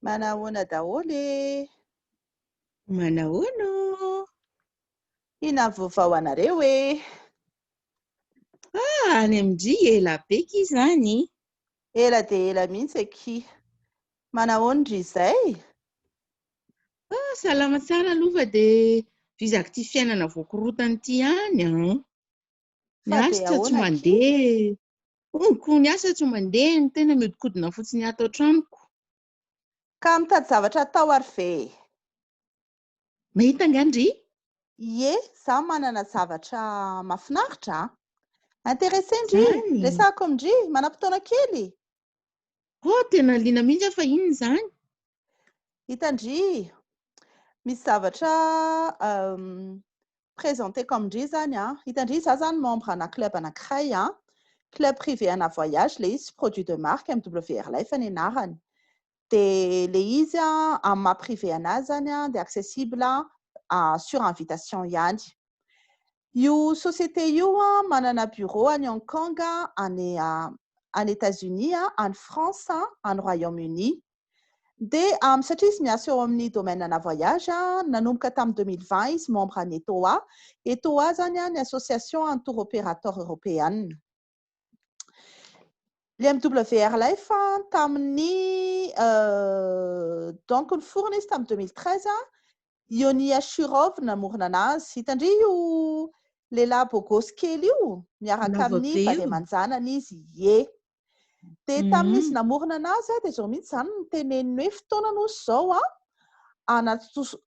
Manahoana daholo e! Manahoana ô! Inona ny vaovao anareo e? Ah, any amin-dry ela be ki izany. Ela dia ela mihitsy akia. Manahoana ndry izay? Ah, salama tsara aloha fa dia vizako ity fiainana voakorotana ity ihany an. Ny Fa dia asa tsy ahoana akia? mandeha. Honko, ny asa tsy mandeha, ny tena mihodinkodina fotsiny ato an-tranoko. Ka mitady zavatra atao ary ve e? Mahita angaha ndry? Ie, za manana zavatra mahafinaritra a! Intéressé ndry? Zany? Resahako amin-dry? Manam-potoana kely? Oh, tena liana mihitsy aho fa inona izany? Hitan-dry, misy zavatra présenter-ko amin-dry izany an. Hitan-dry, za izany membre ana club anankiray an. Club privé ana voyage ilay izy, produit de marque MWR Life ny anarany. Dia ilay izy an, amin'ny maha privé anazy izany an, dia accessible sur invitation ihany. Io société io an, manana bureau any Hong Kong, any any Etats-Unis, any France, any Royaume-Uni. Dia satria izy miasa eo amin'ny domaine ana voyage, nanomboka tamin'ny 2020 izy membre an'ny ETOA. ETOA izany ny association an'ny tour opérateur européenne. Le MWR Life tamin'ny donc niforona izy tamin'ny 2013, Yoni Ashurov namorona anazy. Hitandry io lehilahy bogosy kely io miaraka Lava amin'ny be vady io. aman-janany izy. Ie. Dia tamin'izy namorona anazy dia izao mihitsy izany no teneniny hoe fotoana aloha izao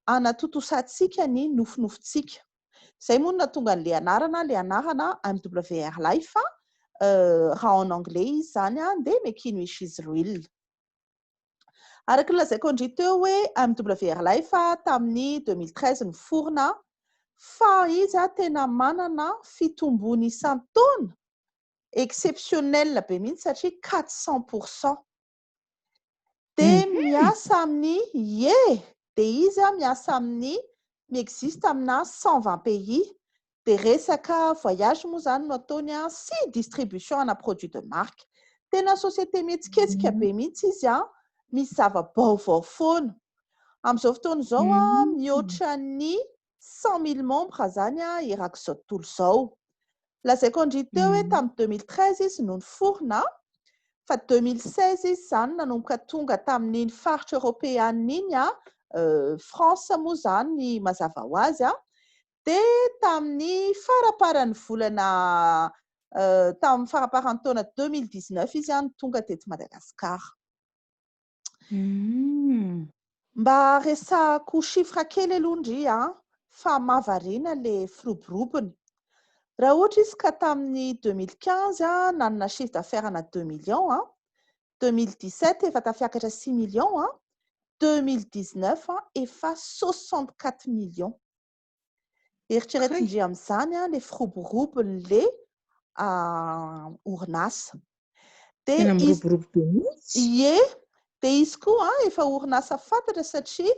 anatontosantsika ny nofinofintsika. Izay moa no nahatonga an'ilay anarana, ilay anarana MWR Life, raha en anglais izy izany dia Making Wishes Real. Araka ny lazaiko an-dry teo hoe MWR Life tamin'ny 2013 niforona, fa izy tena manana fitombony isan-taona exceptionnel be mihitsy satria 400%. Dia miasa amin'ny, ie, dia izy miasa amin'ny, mi-existe amina 120 pays. Dia resaka voyage moa izany no ataony sy distribution ana produit de marque. Tena société mihetsiketsika be mihitsy izy, misy zava-baovao foana. Amin'izao fotoana izao mihoatra ny 100 000 membres izany erak'izao tontolo izao. Lazaiko an-dry teo hoe tamin'ny 2013 izy no niforona, fa 2016 izy izany nanomboka tonga tamin'iny faritra eoropeanina iny, France moa izany mazava ho azy, dia tamin'ny faraparan'ny volana, tamin'ny faraparan'ny taona 2019 izy no tonga teto Madagasikara. Mba resahako chiffre kely aloha ndry fa mahavariana le firoborobony. Raha ohatra izy ka tamin'ny 2015 nanana chiffre d'affaires ana 2 millions, 2017 efa tafiakatra 6 millions, 2019 efa 64 millions. Eritreretindry amin'izany le firoborobony le orinasa. Dia Tena izy miroborobo be mihitsy. Ie, dia izy koa efa orinasa fantatra satria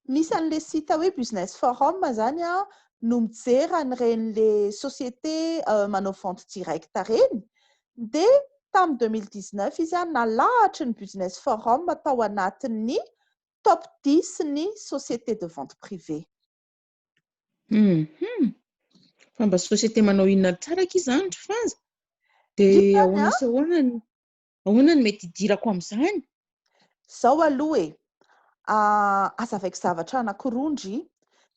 misy an'le site hoe Business Forum zany no mijery an'ireny le société manao vente directe reny. Dia tamin'ny 2019 izy nalahatry ny Business Forum tao anatin'ny top 10 ny société de vente privée. Fa mba société manao inona tsara akia izany ry Fanja? Dia Ndry zany, ahoana sy ahoana ny, ahoana no mety hidirako amin'izany? Zao aloha e, azavaiko zavatra anankiroa ndry.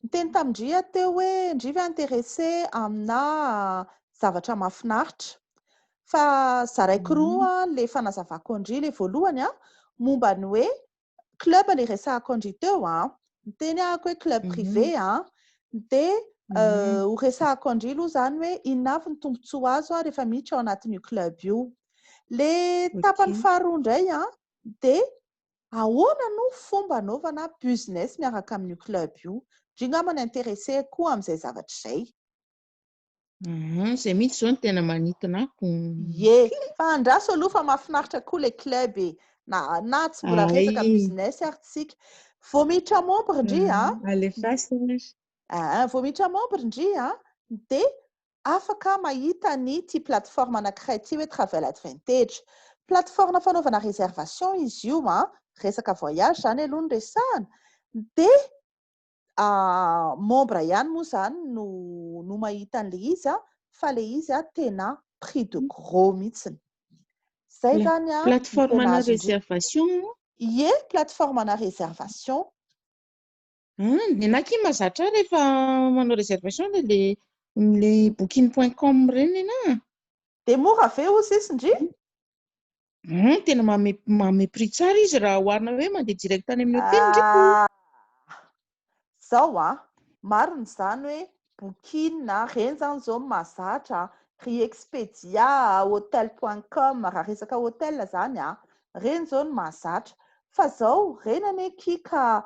Niteny tamin-dry aho teo hoe ndry ve intéressé amina zavatra mahafinaritra. Fa zaraiko roa le fanazavako an-dry. Le voalohany momba ny hoe club le resahako an-dry teo. Niteny ahako hoe club privé. Dia ho resahako an-dry aloha izany hoe inona avy ny tombontsoa azo rehefa miditra ao anatin'io club io. Le tapany faharoa indray dia ahoana no fomba anaovana business miaraka amin'io club io. Ndry angamba ny intéressé koa amin'izay zavatra izay. Izay mihitsy izao no tena manintona ako. Ie, fa andraso aloha fa mahafinaritra koa le club e. Na tsy mbola resaka business ary tsika. Vao miditra membre ndry a. Alefaso izy. Vao miditra membre ndry a, dia afaka mahita ny ty plateforme anankiray ty hoe Travel Advantage. Plateforme fanaovana réservation izy io. Resaka voyage zany aloha no resahana, de membre ihany moa zany no mahita an'le izy a, fa le izy a tena prix de gros mihitsiny zay zany a. Plateforme na réservation? Ie, plateforme na réservation. Ny anaky mahazatra rehefa manao réservation de le Booking.com reny ana. De mora ve ozy izy ndry? Tena mame prix tsara izy raha oharina hoe mandeha direct any amin'ny hôtely ndreko. Zao a, mariny zany hoe Booking reny zany zao mahazatra, ry Expedia, hotel.com, raha resaka hôtel zany a, reny zao no mahazatra. Fa zao reny ane kika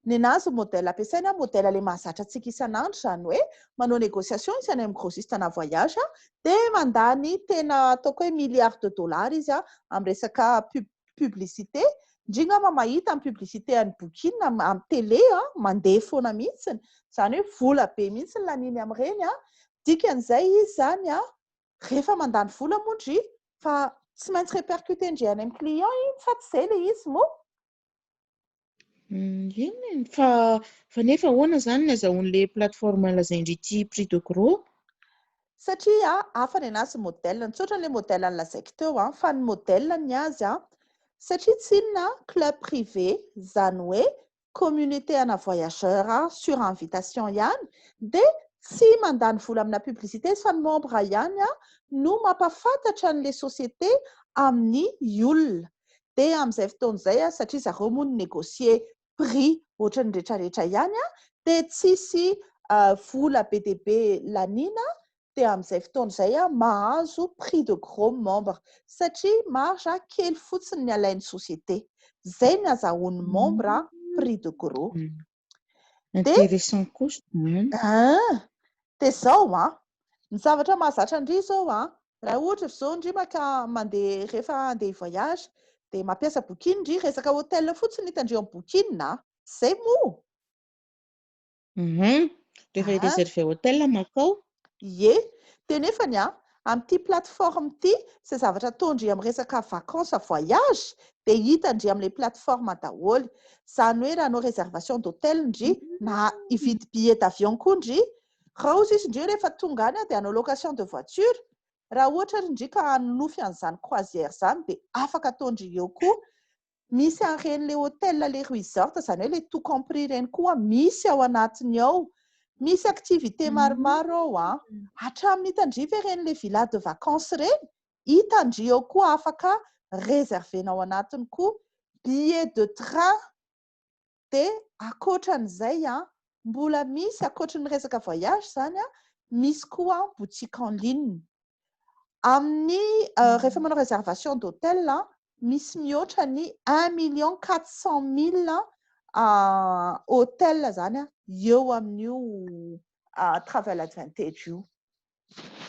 ny anazy modèle ampiasaina, modèle le mahazatra antsika isan'andro, zany hoe manao négociation izy any amin'ny grossiste na voyage, de mandany tena ataoko hoe milliard de dollars izy a amin'ny resaka publicité. Indrindra ma mahita amin'ny publicité any Booking amin'ny télé a, mandeha foana mihitsiny zany, hoe vola be mihitsy ny laniny amin'ireny a. Dikan'izay izy zany a, rehefa mandany vola moa ndry fa tsy maintsy répercuté ndry any amin'ny client iny, fa tsy zay le izy moa. Eny, fa nefa ahoana zany ny azahoan'le plateforme lazaindry ity prix de gros? Satria hafa ny anazy modèle, tsotra le modèle ny lazaiko teo a, fa ny modèle ny azy a, satria tsy inona, club privé zany, hoe communauté ana voyageur sur invitation ihany, de tsy mandany vola amina publicité izy, fa ny membre ihany a no mampafantatra an'le société amin'ny olona. De amin'izay fotoan'izay a, satria zareo moa ny négocier prix ohatran'ny rehetrarehetra ihany a, de tsisy vola be dia be lanina, de amin'izay fotoan'izay a mahazo prix de gros membre, satria marge kely fotsiny ny alain'ny société. Zay ny azahoan'ny membre prix de gros. Intéressant kosa. De zao a, ny zavatra mahazatra andry zao a, raha ohatra zao ndry maka mandeha, rehefa andeha voyage de mampiasa Booking ndry, resaka hôtel fotsiny hitandreo amin'ny Booking na zay moa. Rehefa réservé hôtel makao. Ie, de nefany a, amin'ity plateforme ity, zay zavatra ataondry amin'ny resaka vacances, voyage, de hitandry amin'ilay plateforme daholo zany, hoe raha anao réservation d'hôtel ndry, na hividy billet d'avion koa ndry, raha ozy izy ndry rehefa tonga any a, de anao location de voiture, raha ohatra ry ndry ka hanonofy an'izany croisière zany, de afaka ataondry eo koa. Misy an'ireny le hôtel, le resort zany, hoe le tout compris reny koa misy ao anatiny ao. Misy activité maromaro ao a, hatramin'ny hitandriva ireny le villa de vacances reny hitandry eo koa, afaka réservena ao anatiny koa, billet de train. De akoatran'izay a, mbola misy akoatra ny resaka voyage zany a, misy koa boutique en ligne amin'ny rehefa manao réservation d'hôtel, misy mihoatra ny 1 400 000 hôtel zany a eo amin'io Travel Advantage io.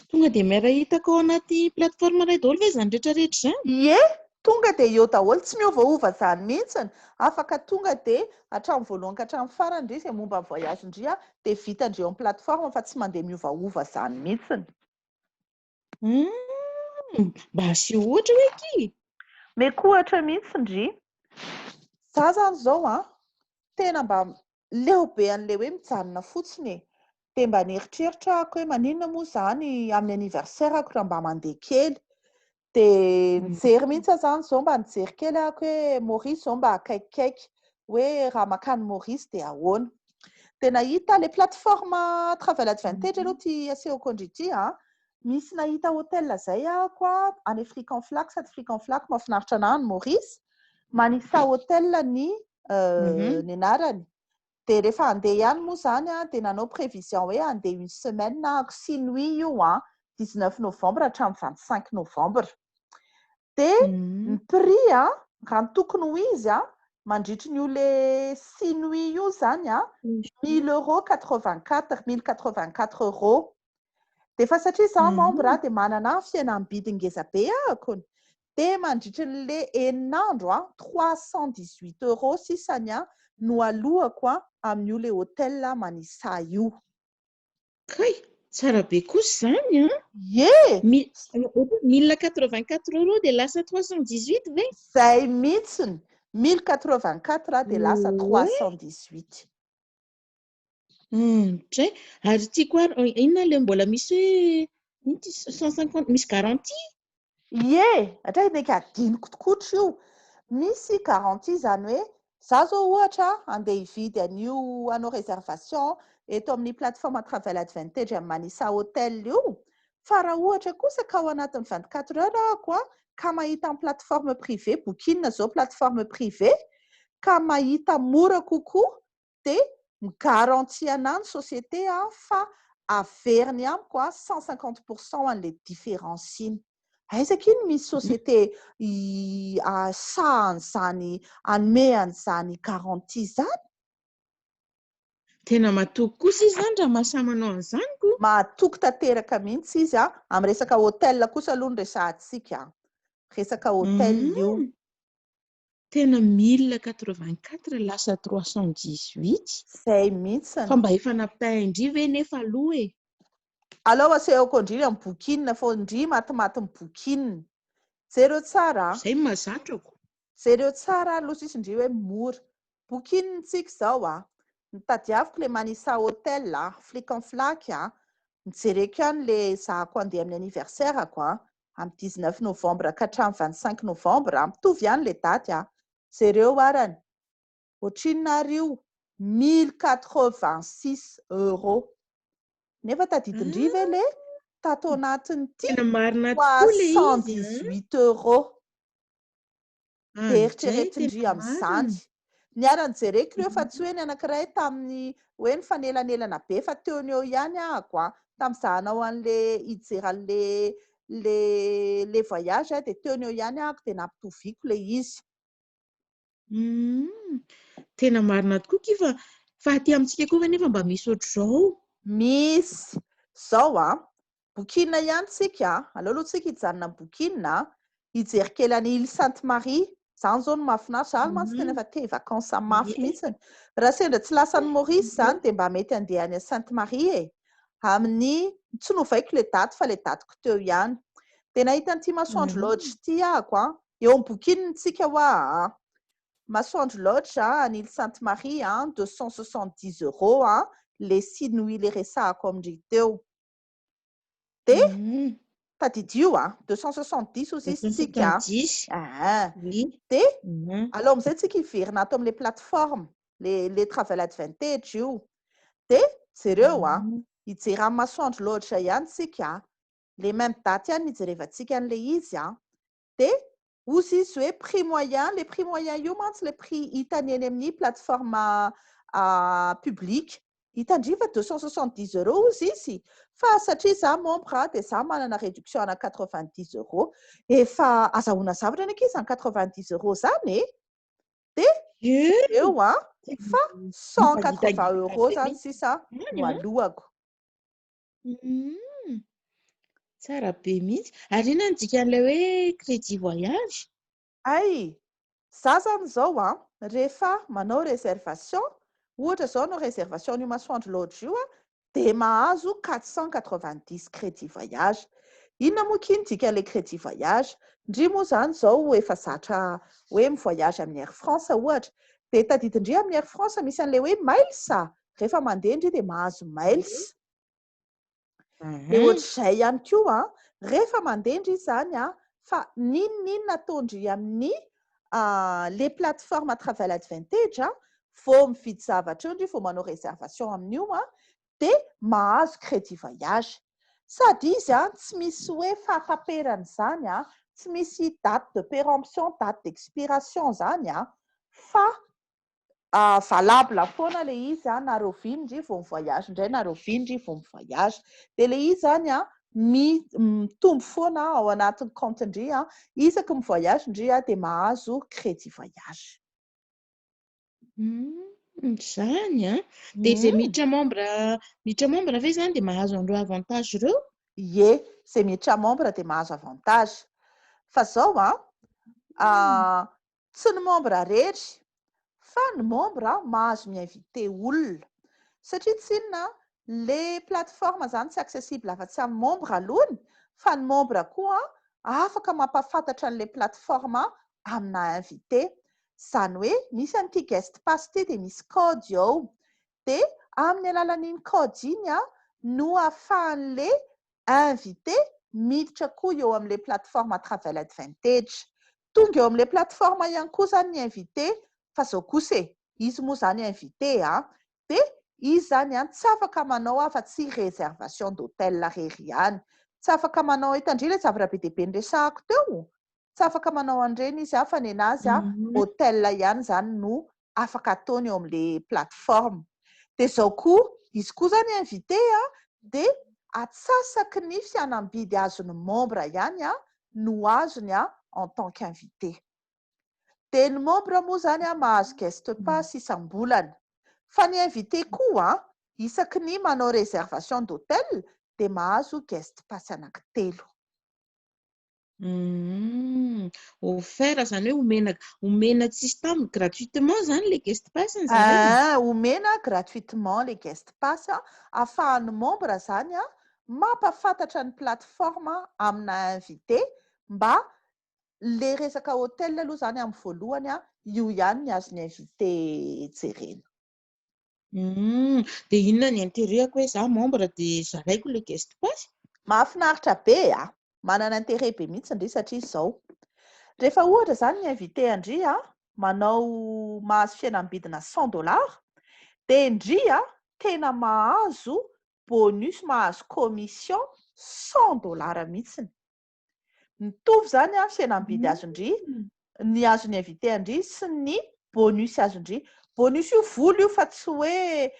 Tonga de miara hitako ao anaty plateforme ray daholo ve zany rehetrarehetra zany? Ie, tonga de eo daholo, tsy miovaova zany mihitsiny. Afaka tonga de hatramin'ny voalohany ka hatramin'ny farany ndry zay momba ny voyage ndry a, de vitandreo amin'ny plateforme, fa tsy mandeha miovaova zany mihitsiny. Mba asio ohatra hoe ty. Meko ohatra mihitsy ndry. Za zany zao a, tena mba leo be an'le hoe mijanona fotsiny e. De mba nieritreritra ako hoe maninona moa zany amin'ny anniversaire-ako raha mba mandeha kely. De nijery mihitsy aho zany zao, mba nijery kely ahako hoe Maurice zao mba akaikikaiky, hoe raha makany Maurice de ahoana. De nahita le plateforme Travel Advantage aloha ty asehoko andry ity a. Misy nahita hôtel zay ahako a, any Flic en Flac, sady Flic en Flac mahafinaritra anahy any Maurice. Manisa Hôtel ny anarany. De rehefa andeha ihany moa zany a, de nanao prévision hoe andeha une semaine ahako, 6 nuits io a, 19 novembre hatramin'ny 25 novembre. De ny prix a, raha ny tokony ho izy a, mandritry ny io le 6 nuits io zany a, 1000 euros 84, 1084 euros. De fa satria za membre de manana fihenam-bidy ngeza be ahako, de mandritry n'le 6 andro a, 318 euros sisany a no alohako a amin'io le hôtel Manisa io. Kay! Tsara be kosa izany an! Ie! 1084 euros dia lasa 318 ve? Zay mihitsiny, 1084 dia lasa 318. Dray, ary tiako ary inona ilay mbola misy hoe ino ty 150, misy garantie? Ie, hatray ndraiky adinoko tokotra io. Misy garantie, zany hoe za zao ohatra andeha hividy an'io, hanao réservation eto amin'ny plateforme Travel Advantage amin'ny Manisa Hotel io. Fa raha ohatra kosa ka ao anatin'ny 24 heures ahako a, ka mahita amin'ny plateforme privé, Booking zao plateforme privé, ka mahita mora kokoa, dia migarantie anahy ny société a fa averiny amiko a 150 % an'le différence iny. Aiza iny misy société sahan'izany anome an'izany garantie zany? Tena mahatoky kosa izy zany raha mahasahy manao an'izany ko. Mahatoky tanteraka mihitsy izy a. Amin'ny resaka hôtel kosa aloha no resahantsika. Resaka hôtel io. Tena 1084 lasa 318. Zay mihitsy. Fa mba efa nampitahaindry ve nefa aloha e? Aleo asehoko indrindra amin'ny Booking fa ndry matimaty ny Booking. Jereo tsara. Zay mahazatrako. Jereo tsara aloha sisy indry hoe mora. Booking tsika izao a. Nitadiaviko le Manisa Hotel a, Flic en Flac a. Nijereko ihany le zahako andeha amin'ny anniversaire-ko a. Amin'ny 19 novembre ka hatramin'ny 25 novembre, mitovy ihany le daty a. Jereo arany. Ohatrinona ary io? 1086 euros. Nefa tadidindry ve le tato anatin'ity Tena marina trois tokoa le cent izy. dix-huit euros. Ah, Dia eritreretindry tena amin'izany. marina. Niara-nijereko ireo fa tsy hoe ny anankiray tamin'ny hoe ny fanelanelana be fa teo ny eo ihany ahako a. Tamin'izaho hanao an'le hijery an'le le voyage a, dia teo ny eo ihany ahako dia nampitoviako le izy. Tena marina tokoa ki fa aty amintsika koa ve nefa mba misy ohatr'izao? Misy. Zao a, Booking ihany tsika, aleo aloha tsika hijanona amin'ny Booking, hijery kely any Île Sainte Marie. Zany zao no mahafinaritra, zany mantsy tena efa te vacances mafy mihitsiny. Raha sendra tsy lasa any Maurice zany dia mba mety andeha any Sainte Marie e. Amin'ny tsy novaiko le daty fa le datiko teo ihany. Dia nahita an'ity Masoandro Lodge ity ahako a. Eo amin'ny Booking tsika hoa a. Masoandro Lodge a, any Île Sainte Marie a, 270 euros a, le 6 nuits le resahako amindry teo. Dia tadidio a, 270 ozy izy tsika. 270. Ah. Oui. Dia aleo amin'izay tsika hiverina ato amin'le plateforme, le Travel Advantage io. Dia jereo a, hijery amin'ny Masoandro Lodge ihany tsika. Le même date ihany nijerevantsika an'le izy a. Dia ozy izy hoe prix moyen, le prix moyen io mantsy le prix hitany eny amin'ny plateforme publique. Hitandry fa 270 euros ozy izy. Fa satria za membre dia za manana réduction ana 90 euros. Efa azahoana zavatra ny ankizy zany 90 euros zany e. Dia eo a, fa 180 euros zany sisa no alohako. Tsara be mihitsy. Ary inona ny dikan'ilay hoe crédit voyage? Ay, za zany zao a, rehefa manao réservation, ohatra zao hanao réservation an'io Masoandro Lodge io a, dia mahazo 490 crédit voyage. Inona moa ky ny dikan'ilay crédit voyage? Ndry moa zany zao efa zatra hoe mivoyage amin'ny Air France ohatra. Dia tadidindry amin'ny Air France misy an'ilay hoe miles. Rehefa mandeha ndry dia mahazo miles. Dia ohatr'izay ihany koa a, rehefa mandeha ndry zany a, fa n'inon'inona ataondry amin'ny le plateforme Travel Advantage a, vao mividy zavatra eo ndry, vao manao réservation amin'io a, dia mahazo crédit voyage. Sady izy a, tsy misy hoe fahataperana zany a, tsy misy date de péremption, date d'expiration zany a, fa valable foana le izy a, nareo vindry vao mivoyage indray, nareo vindry vao mivoyage. Dia le izy zany a, mitombo foana ao anatin'ny compte ndry a, isaky mivoyage ndry a dia mahazo crédit voyage. Zany a. Dia izay miditra membre ve zany dia mahazo an'ireo avantage ireo? Ie, izay miditra membre dia mahazo avantage. Fa zao a, tsy ny membre rehetra fa ny membre mahazo mi-invité olona. Satria tsinona Le plateforme zany tsy accessible afa-tsy amin'ny membre alohany, fa ny membre koa afaka mampahafantatra an'le plateforme amina invité. Zany hoe misy an'ity guest pass ity, dia misy code eo, dia amin'ny alalan'iny code iny no ahafahan'le invité miditra koa eo amin'le plateforme Travel Advantage. Tonga eo amin'le plateforme ihany koa zany ny invité, fa zao kosa e, izy moa zany invité dia izy zany tsy afaka manao afa-tsy réservation d'hôtel rery ihany, tsy afaka manao hitandri le zavatra be dia be nyresahako teo, tsy afaka manao an'ireny izy fa ny anazy hôtel ihany zany no afaka ataony eo amin'le plateforme. Dia zao koa, izy koa zany invité dia atsasaky ny fihenam-bidy azony membre ihany no azony en tant qu'invité. Dia ny membre moa zany mahazo guest pass isam-bolana, fa ny invité koa isaky ny manao réservation d'hôtel dia mahazo guest pass 3. Offert zany hoe omena tsisy taminy, gratuitement zany le guest pass zany. Ah, omena gratuitement le guest pass ahafahan'ny membre zany mampahafantatra ny plateforme amina invité, mba le resaka hôtel aloha zany amin'ny voalohany io ihany ny azony invité jerena. Dia inona ny intérêt-ko hoe za membre dia zaraiko le guest pass? Mahafinaritra be manana intérêt be mihitsy ndry, satria zao, rehefa ohatra zany ny invité andry manao mahazo fihenam-bidina 100 dollars, dia ndry tena mahazo bonus, mahazo commission 100 dollars mihitsiny. Mitovy zany fihenam-bidy azondry, ny azony invité andry sy ny bonus azondry. Bonus io vola io, fa tsy hoe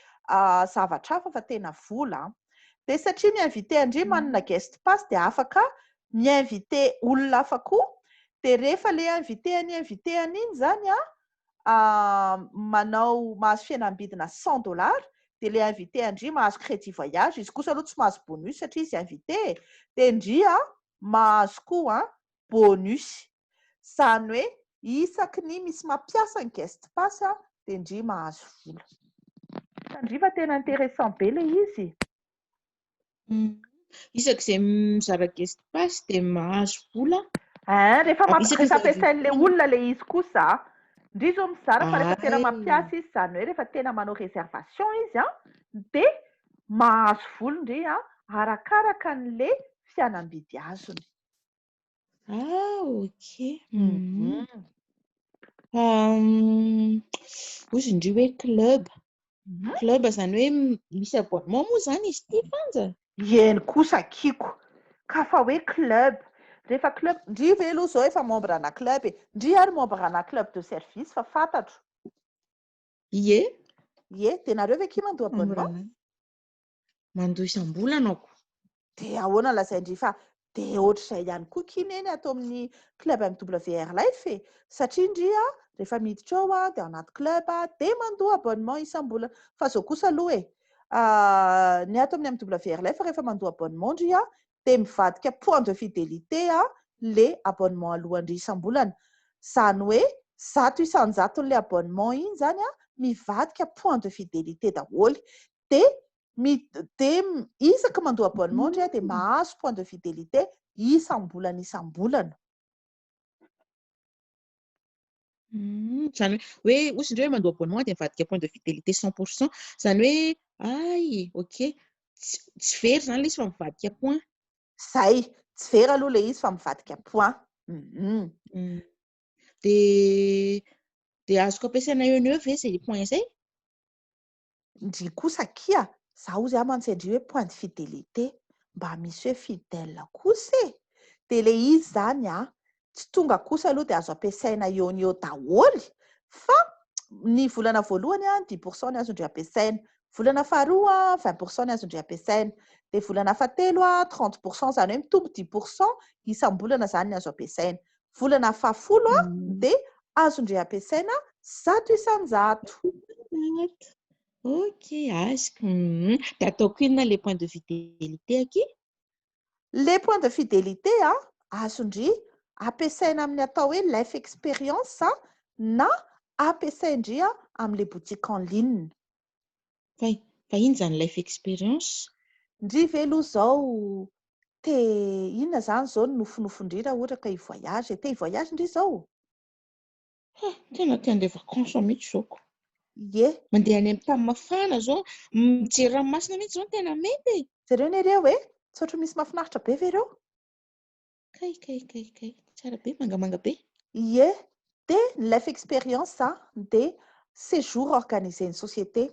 zavatra hafa, fa tena vola. Dia satria ny invité andry manana guest pass, dia afaka mi-invité olona hafa koa. Dia rehefa le invité any invité an'iny zany manao mahazo fihenam-bidina 100 dollars, dia le invité andry mahazo crédit voyage. Izy kosa aloha tsy mahazo bonus satria izy invité, dia ndry mahazo koa bonus. Zany hoe isaky ny misy mampiasa ny guest pass dia ndry mahazo vola. Tandry fa tena intéressant be le izy. Isak'izay mizara guest pass dia mahazo vola. Rehefa rehefa ampiasain'le olona le izy kosa ndry zao mizara, fa rehefa tena mampiasa izy, zany hoe rehefa tena manao réservation izy dia mahazo vola ndry arakaraka n'le fihenam-bidy azony. Ah, ok. Ozy ndry hoe club. Club zany hoe misy abonnement moa zany izy ity, Fanja? Eny kosa kiko. Ka fa hoe club. Rehefa club, ndry ve aloha zao efa membre ana club e. Ndry ary membre ana club de service fa fantatro. Ie. Ie, dia nareo ve ki mandoa abonnement? Mandoa isam-bolana ako. Dia ahoana lazaindry fa dia ohatr'izay ihany koa kineny atao amin'ny club MWR Life e, satria ndry rehefa miditra ao dia ao anaty club dia mandoa abonnement isam-bolana. Fa zao kosa aloha e, ny ato amin'ny MWR Life, rehefa mandoa abonnement ndry dia mivadika point de fidélité le abonnement alohandry isam-bolana. Zany hoe 100% n'le abonnement iny zany mivadika point de fidélité daholo. Dia de isaky mandoa abonnement ndry dia mahazo point de fidélité isam-bolana isam-bolana. Zany hoe ozy indray hoe mandoa abonnement dia mivadika point de fidélité 100%. Zany hoe ay, ok, tsy very zany le izy fa mivadika point. Zay, tsy very aloha le izy fa mivadika point. De azoko ampiasaina eo no eo ve zay point zay? Ndry kosa kia, zaho ozy aho mantsy andry hoe point de fidélité mba misy hoe fidèle kosa e. De le izy zany tsy tonga kosa aloha de azo ampiasaina eo ny eo daholy, fa ny volana voalohany 10% ny azondry ampiasaina, volana faharoa 20% ny azondry ampiasaina, de volana fahatelo 30%, zany hoe mitombo 10% isam-bolana zany ny azo ampiasaina. Volana fahafolo de azondry ampiasaina 100%. Ok, azoko. De ataoko inona le point de fidélité aky? Le point de fidélité azondry ampiasaina amin'ny atao hoe life experience na ampiasaindry amin'le boutique en ligne. Fay, Fa iny zany Life Experience. Ndry ve aloha zao te inona zany zao ny nofinofin-dry raha ohatra ka hi-voyage e? Te hi-voyage ndry zao? Ha, tena te handeha vacances mihitsy zao ko. Ie. Mandeha any amin'ny tany mafana zao, mijery ranomasina mihitsy zao no tena mety e. Jereo anie ireo e! Tsy ohatry ny misy mahafinaritra be ve ireo? Kay kay kay kay, tsara be, mangamanga be. Ie, dia ny Life Experience dia séjour organisé-n'ny société.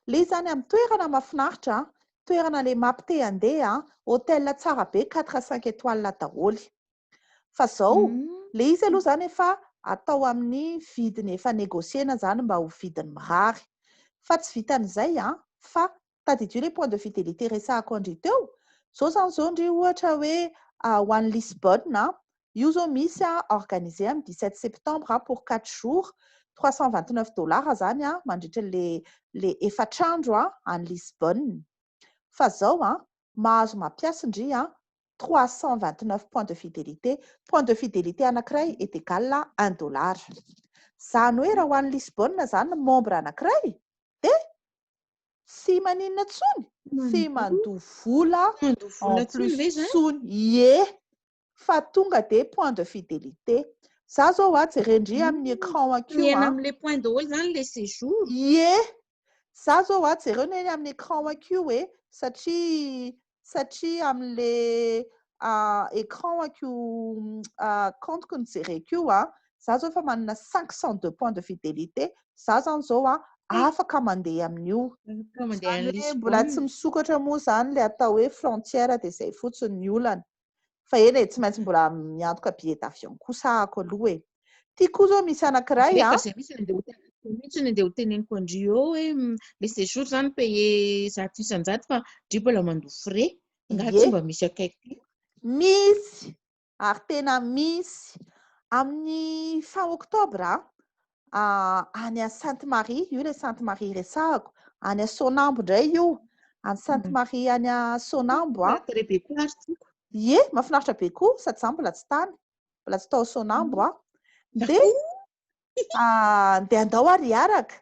Ilay izy izany amin'ny toerana mahafinaritra, toerana ilay mampite handeha, hôtel tsara be quatre à cinq étoiles daholo. Fa izao, ilay izy aloha izany efa atao amin'ny vidiny efa négocier-na izany mba ho vidiny mirary. Fa tsy vitan'izay fa Tadidio le point de fidélité resahako an-dry teo, zao zany zao ndry ohatra hoe ho any Lisbonne an, io zao misy organisé amin'ny 17 septembre pour 4 jours, 329 dollars zany mandritra le le efatr'andro any Lisbonne. Fa zao an, mahazo mampiasa ndry an 329 points de fidélité, point de fidélité anankiray est égal à un dollar. Zany hoe raha ho any Lisbonne zany membre anankiray dia Tsy maninona tsony, tsy mandoa vola en plus tsony. Ie, fa tonga dia point de fidélité. Za zao a, jerendry amin'ny écran akio a. Mihena amin'ilay point daholo zany ilay séjour. Ie, za zao a, jereo ny amin'ny écran akio e, satria satria amin'ilay écran akio compte-ko no jereko io a, za zao efa manana 502 points de fidélité, za zany zao a afaka mandeha amin'io. Zany hoe mbola tsy misokatra moa zany ilay atao hoe frontière dia izay fotsiny ny olana. Fa eny e, tsy maintsy mbola miantoka billet d'avion kosa ahako aloha e. Ty koa zao misy anankiray a. Efa zay mihitsy no andeha ho teneniko mihitsy no andeha ho teneniko an-dry eo hoe le séjour zany payer 100% fa ndry mbola mandoa frais. Angaha tsy mba misy akaiky? Misy ary tena misy. Amin'ny fin octobre any à Sainte Marie, io ilay Sainte Marie resahako, any à Sonambo indray io. Any Sainte Marie any à Sonambo a. Mahafinaritra be koa ary tiako. Ie, mahafinaritra be koa sady za mbola tsy tany. Mbola tsy tao Sonambo aho. Dia dia andao ary hiaraka.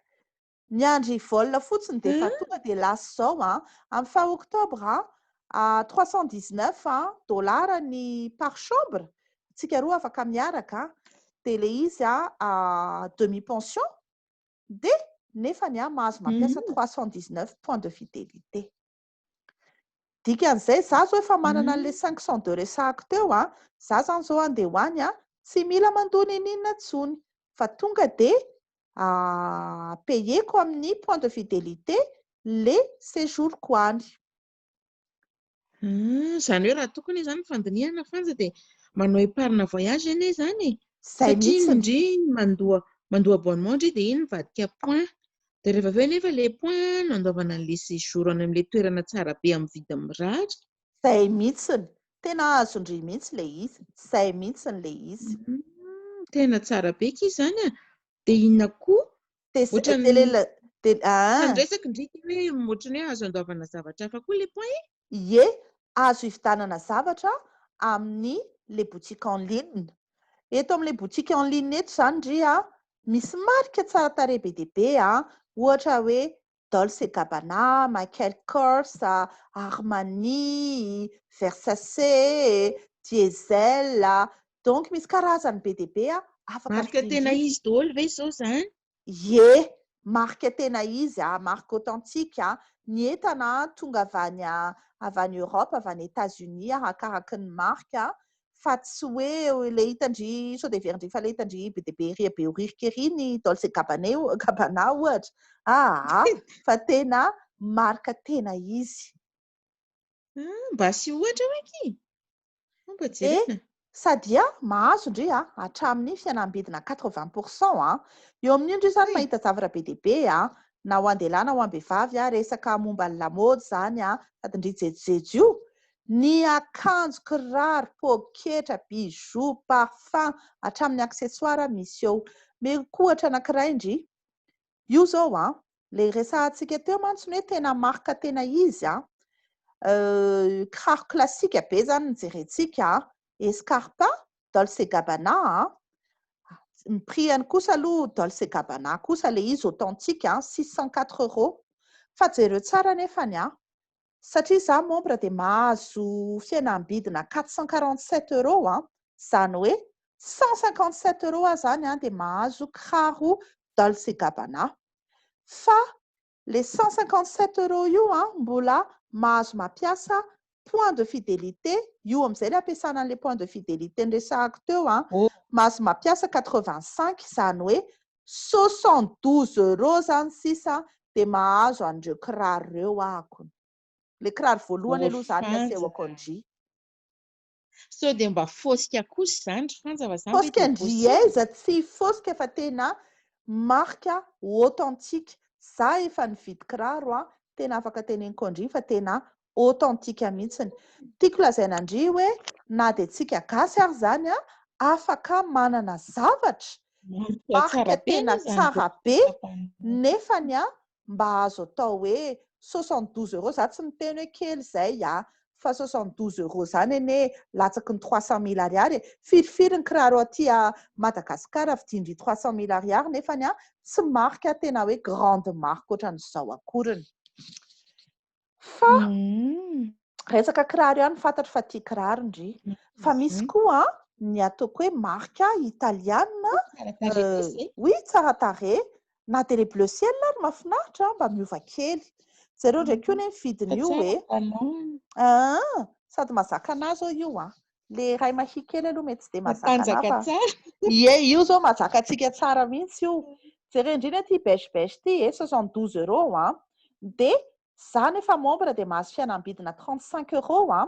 Miandry vol fotsiny dia efa tonga dia lasa izao an. Amin'ny fin octobre an, 319 dollars ny par chambre. Tsika roa afaka miaraka. Dia ilay izy an, demi pension. Dia nefany an, mahazo mampiasa 319 points de fidélité. Dikan'izay, za zao efa manana an'ilay 502 resahako teo an, za zany zao andeha ho any an, tsy mila mandoa n'inon'inona intsony, fa tonga dia payer-ko amin'ny point de fidélité le séjour-ko any. Izany hoe raha tokony izany ny fandinihana Fanja dia manao épargne voyage anie izany e. Zay Satria mihitsy. ndry mandoa mandoa abonnement ndry dia iny mivadika point. Dia rehefa avy eo anefa ilay point no andoavana an'ilay séjour any amin'ilay toerana tsara be amin'ny vidiny mirary. Zay mihitsiny. Tena azon-dry mihitsy ilay izy. Zay mihitsiny ilay izy. Tena tsara be akia izany a. Dia inona koa? Dia s- Ohatran'ny dia le- dia ah. Tandresako ndry ity hoe ohatran'ny hoe azo andoavana zavatra hafa koa ilay point e. Ie, azo ividanana zavatra amin'ny le boutique en ligne. Eto amin'ilay boutique en ligne eto izany ndry a, misy marika tsara tarehy be dia be a, ohatra hoe Dolce et Gabbana, Michael Kors, Armani, Versace, Diesel, donc misy karazany be dia be a, afaka Marika tena vidin-dry. izy daholo ve izao izany? Ie, marika tena izy a, marque authentique a, ny entana tonga avy any avy any Europe, avy any Etats-Unis arakaraky ny marika fa tsy hoe ilay hitan-dry, sao dia heverin-dry fa ilay hitan-dry be dia be ery Behoririka ery ny Dolce et Gabbana, Gabbana ohatra, aa fa tena marika tena izy. Ah, mba asio ohatra hoe akia. Mba Dia jerena. sady a, mahazo ndry a, hatramin'ny fihenam-bidina 80% a. Eo amin'io ndry izany mahita zavatra be dia be a, na ho an-dehilahy na ho am-behivavy a, resaka momba ny lamaody izany a, sady ndry jejojejo io. Ny akanjo, kiraro, poketra, bijoux, parfum, hatramin'ny accessoires misy eo. Omeko ohatra anankiray ndry. Io izao an, ilay resahantsika teo mantsy ny hoe tena marque tena izy an, kiraro classique be izany no jerentsika an, escarpin, Dolce et Gabbana an, ny prix-ny kosa aloha Dolce et Gabbana kosa ilay izy authentique an, 604 euros. Fa jereo tsara nefany a, satria za membre dia mahazo fihenam-bidina 447 euros a, izany hoe 157 euros aho izany a dia mahazo kiraro Dolce Gabbana. Fa le 157 euros io a mbola mahazo mampiasa point de fidélité, io amin'izay le ampiasana an'le point de fidélité niresahako teo a, mahazo mampiasa 85, izany hoe 72 euros zany sisa dia mahazo an'ireo kiraro ireo ahako. Le kiraro voalohany aloha izany no asehoko an-dry. Sao dia mba fosika kosa izany ry Fanja fa izany ve Fosika dia ndry possible? aiza, tsy fosika fa tena marque authentique. Za efa nividy kiraro a, tena afaka teneniko an-dry fa tena authentique mihitsiny. Tiako lazaina an-dry hoe na dia tsika gasy ary izany a, afaka manana zavatra Marque tsara marque be tena anie izany tsara be Gabbana. nefany a mba azo atao hoe 72 euros, za tsy miteny hoe kely izay a, fa 72 euros zany anie latsaky ny 300 000 ariary e. Firifiry ny kiraro aty a Madagasikara vidin-dry 300 000 ariary nefany a tsy marque tena hoe grande marque ohatran'izao akoriny. Fa resaka kiraro ihany fantatro fa tia kiraro ndry. Fa misy koa ny ataoko hoe marque italiana, Tsara tarehy kosa e. oui, tsara tarehy. Na dia le bleu ciel ary mahafinaritra mba miova kely. Jereo ndraiky io ne ny vidiny io Tsara e. talon. Ah, sady mahazaka anazy zao io a. Le ray mahia kely aloha mety tsy dia mahazaka anahy Matanjaka fa tsara. Ie, io zao mahazaka antsika tsara mihitsy io. Jereo indrindra ity beige beige ity e, 72 euros a. Dia za nefa membre dia mahazo fihenam-bidina 35 euros a.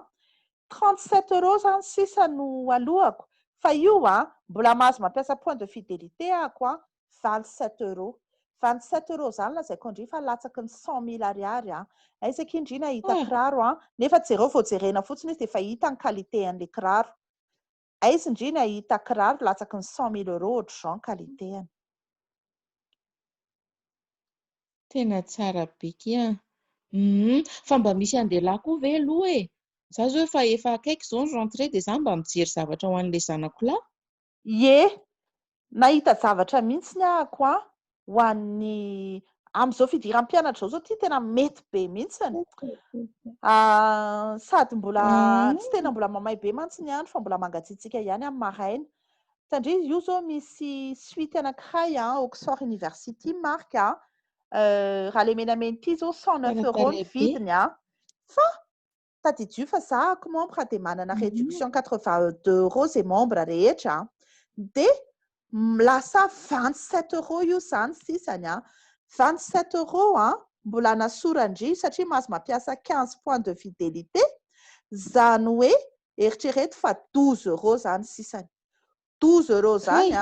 37 euros zany sisa no alohako. Fa io a, mbola mahazo mampiasa point de fidélité ahako a, 27 euros. 27 euros zany lazaiko andry fa latsaky ny 100 000 ariary a. Aiza akia indri nahita kiraro a, nefa jereo vao jerena fotsiny izy dia efa hita ny qualité an'le kiraro. Aiza indri nahita kiraro latsaky ny 100 000 euros ohatr'izao ny qualité-any. Tena tsara be kia. Fa mba misy andehilahy koa ve aloha e? Za zao efa akaiky izao ny rentrée dia za mba mijery zavatra ho an'ilay zanako lahy. Ie, nahita zavatra mihitsy ny ahako a, ho an'ny amin'izao fidiram-pianatra izao zao ty tena mety be mihitsiny. Sady mbola tsy tena mbola mamay be mantsy ny andro fa mbola mangatsiatsiaka ihany amin'ny maraina. Tandria io zao misy suite anankiray a, Oxford University marque a. Raha le menamena ity zao 109 euros ny vidiny a. Fa tadidio fa za ako membre dia manana réduction 82 euros zay membre rehetra a. Dia lasa 27 euros io zany sisany a. 27 euros a, mbola nasorandry satria mahazo mampiasa 15 points de fidélité. Zany hoe eritrereto fa 12 euros zany sisany. 12 euros zany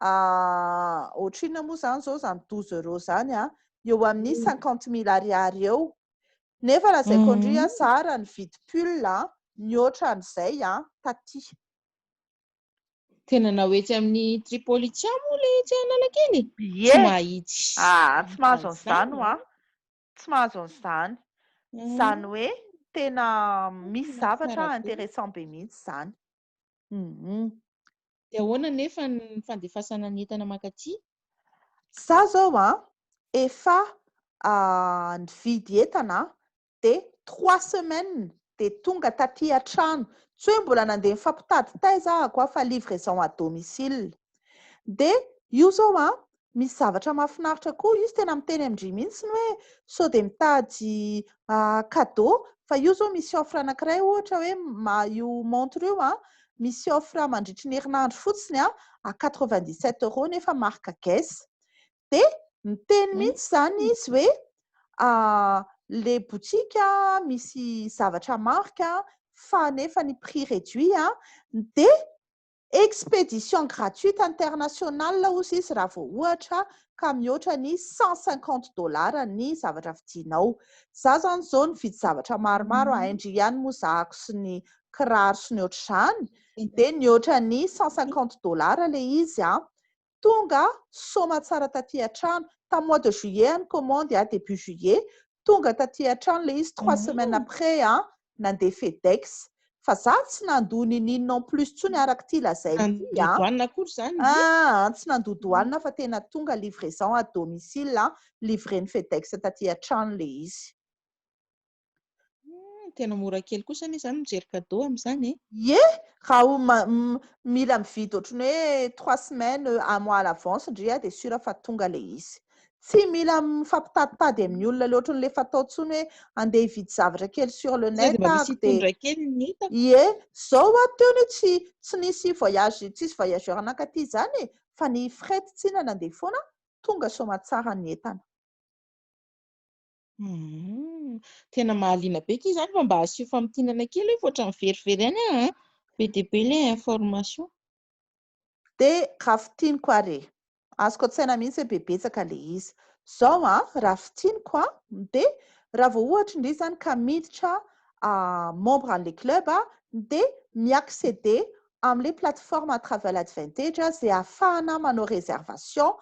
a. Ohatrinona moa zany zao zany 12 euros zany a, eo amin'ny 50 000 ariary eo. Nefa lazaiko andry a, za raha nividy pull a, nihoatra an'izay a, taty. Tena na ho etsy amin'ny Tripolitsa moa le etsy Analakely? Ie. Tsy mahitsy. Ah, tsy mahazo An'izany an'izany ho a. Tsy mahazo an'izany. Zany hoe tena misy Tena zavatra tsara be. intéressant be mihitsy zany. Dia ahoana nefa ny fandefasana ny entana mankaty? Za zao a, efa nividy entana dia 3 semaines dia tonga taty an-trano. Tsy hoe mbola nandeha nifampitady taiza ahako a, fa livraison à domicile. Dia io zao a, misy zavatra mahafinaritra koa, izy tena miteny amin-dry mihitsy ny hoe sao dia mitady cadeau, fa io zao misy offre anankiray ohatra hoe io montre io a, misy offre mandritry ny herinandro fotsiny a, à 97 euros nefa marque Guess. Dia miteny mihitsy zany izy hoe le boutique misy zavatra marque fa nefa ny prix réduit a, dia expédition gratuite internationale ozy izy raha vao ohatra ka mihoatra ny 150 dollars ny zavatra vidinao. Za zany zao nividy zavatra maromaro, aindry ihany moa zahako sy ny kiraro sy ny ohatr'izany, dia nihoatra ny 150 dollars le izy a. Tonga soma tsara taty an-trano, tamin'ny mois de juillet ny commande a, début juillet, tonga taty an-trano le izy 3 semaines après a, nandeha FedEx. Fa za tsy nandoa ninininona en plus tsony araka ity lazainy ity a. Nandoa douane akory zany? Ah, tsy nandoa douane fa tena tonga livraison à domicile, livré-n'ny FedEx taty an-trano le izy. Tena mora kely kosa anie zany mijery cadeau amin'izany e. Ie, raha ho mila mividy ohatran'ny hoe 3 semaines, un mois à l'avance ndry a, dia sûr fa tonga le izy. Tsy mila mifampitatitady amin'ny olona le ohatran'le fatao intsony hoe andeha hividy zavatra kely sur le net. Sady mba misy hitondra kely ny entana. Ie, zao a teo ny tsy nisy voyage, tsisy voyageur nankaty zany e, fa ny fret tsy nandeha foana, tonga soamantsara ny entana. Tena mahaliana be ky zany, fa mba asio famintinana kely hoe fa ohatran'ny verivery ihany aho, be dia be le information. Dia raha fintiniko ary e, azoko an-tsaina mihitsy hoe bebetsaka le izy. Zao a, raha fintiniko a, dia raha vao ohatra indray zany ka miditra membre an'le club a, dia mi-accéder amin'le plateforme Travel Advantage zay ahafahana manao réservation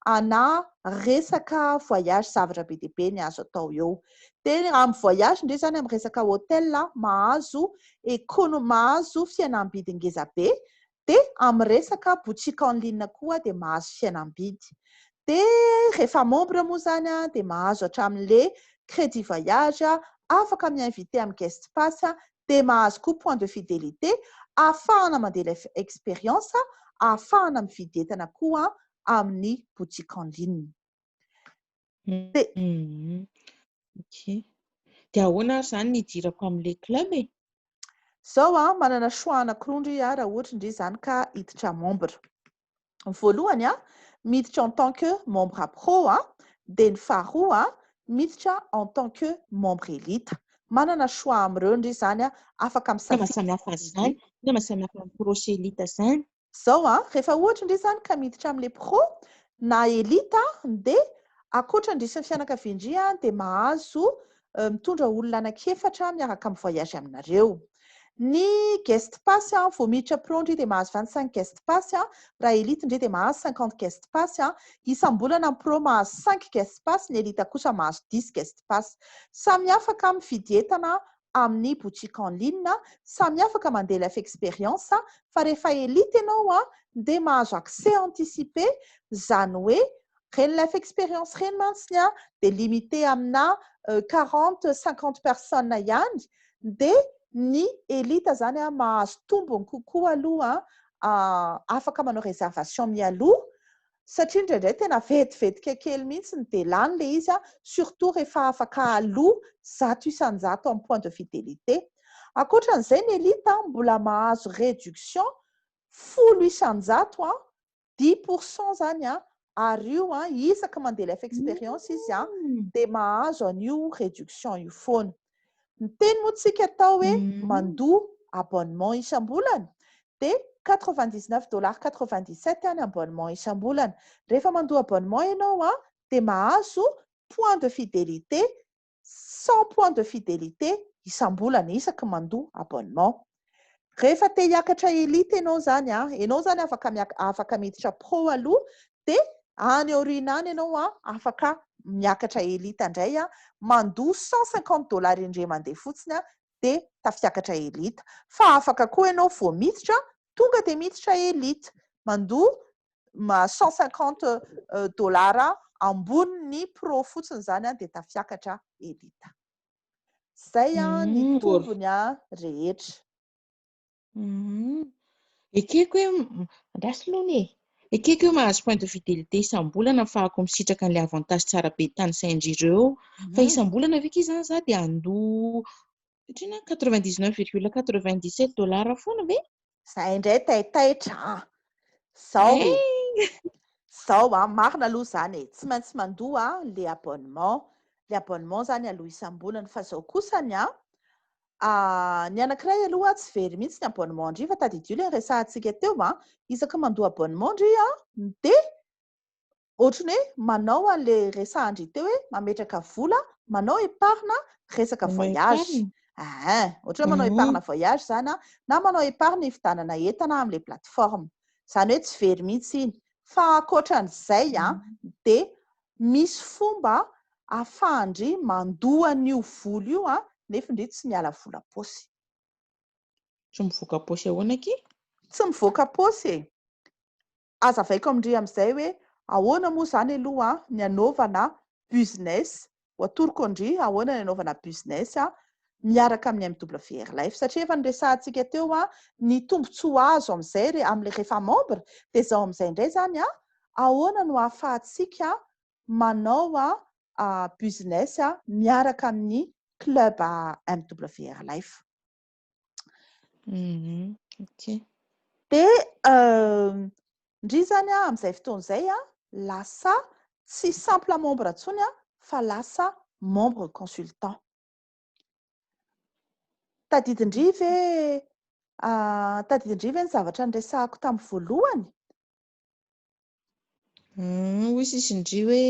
ana resaka voyage, zavatra be dia be ny azo atao eo. Dia raha amin'ny voyage indray zany, amin'ny resaka hôtel mahazo écono, mahazo fihenam-bidy ngeza be, dia amin'ny resaka boutique en ligne koa dia mahazo fihenam-bidy. Dia rehefa membre moa zany a, dia mahazo hatramin'le crédit voyage, afaka mi-invité amin'ny guest pass, dia mahazo koa point de fidélité ahafahana mandeha Life Experience, ahafahana mividy entana koa amin'ny boutique en ligne. Ok, dia ahoana ary zany ny hidirako amin'le club e? Zao a, manana choix anankiroa ndry a, raha ohatra indry zany ka hiditra membre. Ny voalohany a, miditra en tant que membre pro a, dia ny faharoa a, miditra en tant que membre élite. Manana choix amin'ireo ndry zany a, afaka Inona mahasamihafa azy zany? Inona mahasamihafa amin'ny pro sy élite zany? Zao a, rehefa ohatra indray zany ka miditra amin'le pro na élite, dia ankoatra ndry sy ny fianakaviandry a, dia mahazo mitondra olona anankiefatra miaraka amin'ny voyage aminareo. Ny guest pass a, vao miditra pro ndry dia mahazo 25 guest pass a, raha élite ndry dia mahazo 50 guest pass a. Isam-bolana ny pro mahazo 5 guest pass, ny élite kosa mahazo 10 guest pass. Samy afaka mividy entana amin'ny boutique en ligne, samy afaka mandeha Life Experience, fa rehefa élite ianao a, dia mahazo accès anticipé, zany hoe reny Life Experience reny mantsiny a, dia limité amina 40, 50 personnes ihany, dia ny élite zany a mahazo tombony kokoa aloha, afaka manao réservation mialoha, satria indraindray tena vetivetika kely mihitsy ny de lany le izy a, surtout rehefa afaka aloha 100% amin'ny point de fidélité. Ankoatran'izay, ny élite mbola mahazo réduction 10% a, 10% zany a, ary io a, isaka mandeha Life Experience izy a, de mahazo an'io réduction io foana. Ny teny moa tsika atao hoe mandoa abonnement isam-bolana, de 99,97 $ any abonnement isam-bolana. Rehefa mandoa abonnement ianao a, de mahazo point de fidélité, 100 point de fidélité isam-bolana isaky mandoa abonnement. Rehefa te hiakatra élite ianao zany a, ianao zany afaka afaka miditra pro aloha, de any aoriana any ianao a afaka miakatra élite indray a, mandoa 150 $ indray mandeha fotsiny a, de tafiakatra élite. Fa afaka koa ianao vao miditra tonga de miditra élite, mandoa ma 150 $ amboniny pro fotsiny zany a, de tafiakatra élite. Zay a ny tombony a rehetra. Ekeko hoe andraso aloha e. Ekeko hoe mahazo point de fidélité isam-bolana ahafahako misitraka an'ilay avantage tsara be tanisaindry ireo. Fa isam-bolana ve ky zany za dia andoa satria na 99,97 $ foana ve? Zay indray taitaitra zao e. Zao a, marina aloha zany e, tsy maintsy mandoa le abonnement. Le abonnement zany aloha isam-bolana, fa zao kosany a, ny anankiray aloha tsy very mihitsy ny abonnement ndry, fa tadidio le resahantsika teo a, isaka mandoa abonnement ndry a, de ohatrany hoe manao an'le resahandry teo hoe mametraka vola, manao épargne resaka voyage. Ohatra hoe manao épargne voyage zany a, na manao épargne hividianana entana amin'le plateforme. Zany hoe tsy very mihitsy iny. Fa ankoatran'izay a, de misy fomba ahafahandry mandoa an'io vola io a, nefa ndry tsy miala vola paosy. Tsy mivoaka paosy ahoana akia? Tsy mivoaka paosy e! Azavaiko amin-dry amin'izay hoe ahoana moa izany aloha ny anaovana business, ho atoroko an-dry ahoana ny anaovana business miaraka amin'ny MWR Life satria efa niresahantsika teo ny tombontsoa azo amin'izay re amin'ilay rehefa membre dia izao amin'izay indray izany ahoana no ahafahantsika manao business miaraka amin'ny club MWR Life. Ok. Dia ndry izany amin'izay fotoana izay lasa tsy simple membre intsony fa lasa membre consultant. Tadidin-dry ve tadidin-dry ve ny zavatra niresahako tamin'ny voalohany? Hoy sisy ndry hoe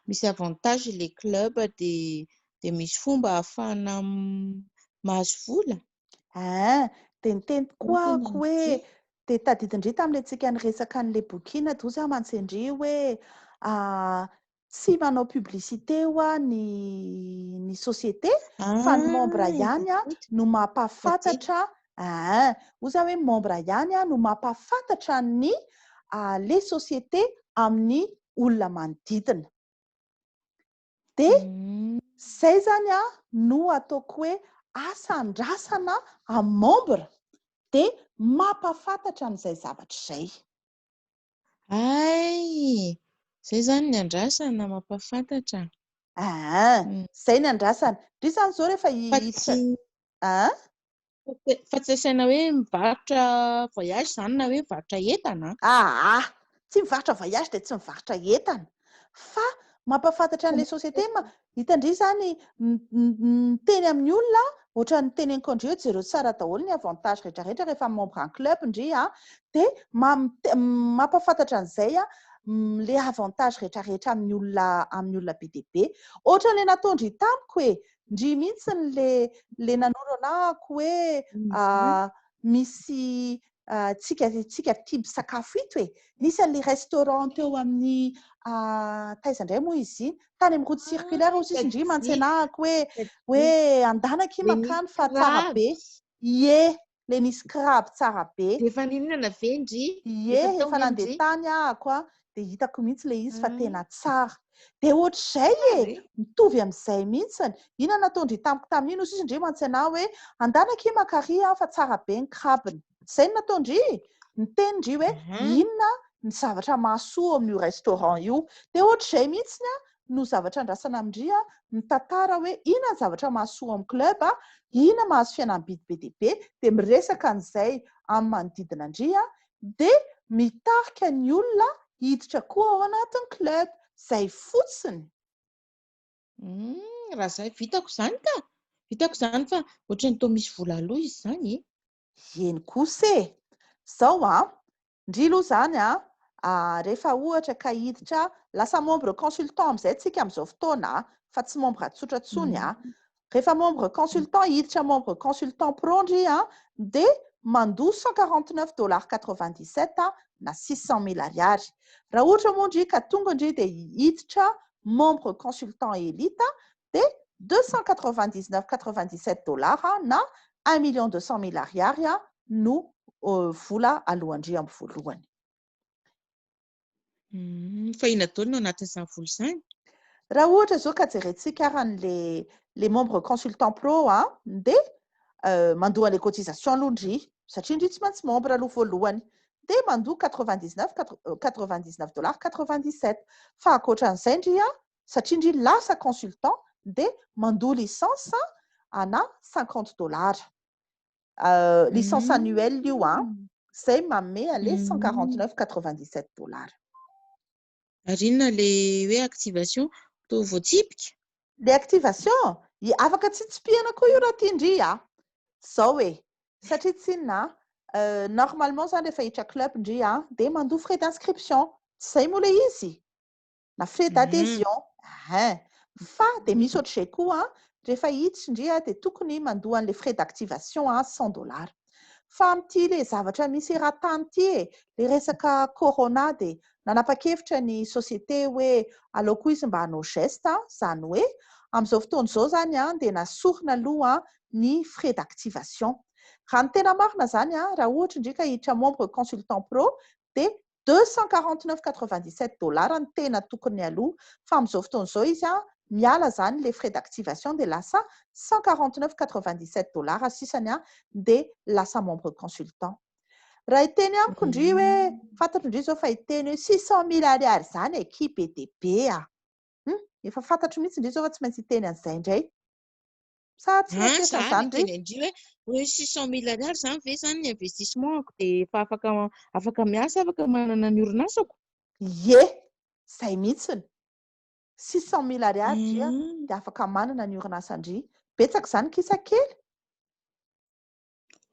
misy avantage ilay club dia misy fomba ahafahana mahazo vola. Ah, dia niteny tokoa Inona ako no hoe ity? dia tadidin-dry tamin'ilay tsika niresaka an'ilay bokina dozy aho mantsy ndry hoe tsy manao publicité hoa ny ny société fa ny membre Ah, ihany tadidiko. no mampahafantatra ah, hoy za hoe membre ihany no mampahafantatra ny les sociétés amin'ny olona manodidina. Dia zay zany no ataoko hoe asa andrasana amin'ny membre dia mampahafantatra an'izay zavatra izay. Hay! Zay zany ny andrasana mampahafantatra. Ah, zay ny andrasana. Ndry zany zao rehefa Fa hiditra tsy Ah? Fa tsy asaina hoe mivarotra voyage zany na hoe mivarotra entana? Ah, tsy mivarotra voyage dia tsy mivarotra entana. Fa mampahafantatra an'ilay société hitandry zany miteny amin'ny olona ohatran'ny teneniko andry hoe jereo tsara daholo ny avantage rehetrarehetra rehefa membre en club ndry a, dia mampahafantatra an'izay a, le avantage rehetrarehetra amin'ny olona be dia be. Ohatran'ilay nataondry tamiko e, ndry mihitsy le nanoro anahako hoe, misy tsika tia misakafo ito e. Nisy an'ilay restaurant teo amin'ny, taiza indray moa izy iny? Tany amin'ny route circulaire hoy sisy ndry mantsy anahako hoe andanaka io Le mankany nisy fa tsara crabe. be. Ie, le nisy crabe tsara be. Dia efa nihinana ve ndry? Ie, Efa tao efa ve nandeha ndry? tany ahako a, dia hitako mihitsy ilay izy fa tena tsara. Dia ohatr'izay e, Tsara e. mitovy amin'izay mihitsiny. Inona nataondry tamiko tamin'iny hoy sisy ndry mantsy anahy hoe andanaka io makary a fa tsara be ny crabeny. Izay no nataondry. Niteny ndry hoe inona ny zavatra mahasoa amin'io restaurant io. Dia ohatr'izay mihitsiny a, no zavatra andrasana amin-dry a, mitantara hoe inona ny zavatra mahasoa amin'ny club a, inona mahazo fihenam-bidy be dia be, dia miresaka an'izay amin'ny manodidina an-dry a, dia mitarika ny olona hiditra koa ao anatin'ny club. Izay fotsiny. Raha izay, vitako izany ka. Vitako izany fa ohatran'ny toa misy vola aloha izy izany e. Eny kosa e. Izao a, ndry aloha izany a, rehefa ohatra ka hiditra lasa membre consultant amin'izay tsika amin'izao fotoana a, fa tsy membre tsotra intsony a. Rehefa membre consultant hiditra membre consultant pro ndry a, dia mandoa cent quarante neuf dollars quatre-vingt-dix-sept na 600 000 ariary. Raha ohatra moa ndry ka tonga ndry dia hiditra membre consultant élite dia deux cent quatre-vingt-dix-neuf quatre-vingt-dix-sept dollars na 1 200 000 ariary no vola alohandry amin'ny voalohany. Fa inona daholo no anatin'izany vola izany? Raha ohatra zao ka jerentsika ara an'le les membres consultant pro a, dia mandoa an'le cotisation aloha ndry, satria ndry tsy maintsy membre aloha voalohany. Dia mandoa quatre-vingt-dix-neuf quatre-vingt-dix-neuf dollars quatre-vingt-dix-sept. Fa ankoatran'izay ndry a, satria ndry lasa consultant dia mandoa licence ana 50 $. Licence annuelle io a, zay manome ale 149,97 $. Ary inona le hoe activation to voatsipika? Le activation, afaka tsy tsipihana koa io raha tiandry a. Zao e, satria tsinona, normalement zany rehefa hiditra club ndry a, dia mandoa frais d'inscription. Tsy zay moa le izy? Na frais d'adhésion. Hein. Fa dia misy ohatr'izay koa, rehefa hiditra ndry a, dia tokony mandoa an'le frais d'activation a 100 $. Fa amin'ity le zavatra misy eran-tany ity e, le resaka corona dia nanapa-kevitra ny société hoe aleo koa izy mba hanao geste, zany hoe amin'izao fotoana izao zany a, dia nasorina aloha ny frais d'activation. Raha ny tena marina zany a, raha ohatra indri ka hiditra membre consultant pro, dia 249,97 dollars ny tena tokony aloha, fa amin'izao fotoana izao izy a, miala zany le frais d'activation, dia lasa 149,97 dollars sisany a, dia lasa membre consultant. Raha hiteny amiko ndry hoe, fantatro ndry zao fa hiteny hoe 600 000 ariary zany aky be de be a. Efa fantatro mihitsy ndry zao fa tsy maintsy hiteny an'izay indray. Sa tsy Ah, mieritreritra za an'izany ndry? niteny andry hoe 600 000 ariary zany ve zany ny investissement-ko, dia efa afaka miasa, afaka manana ny orinasako? Ye, zay mihitsiny. 600 000 ariary dria dia afaka manana ny orinasandry. Betsaka izany kisa kely.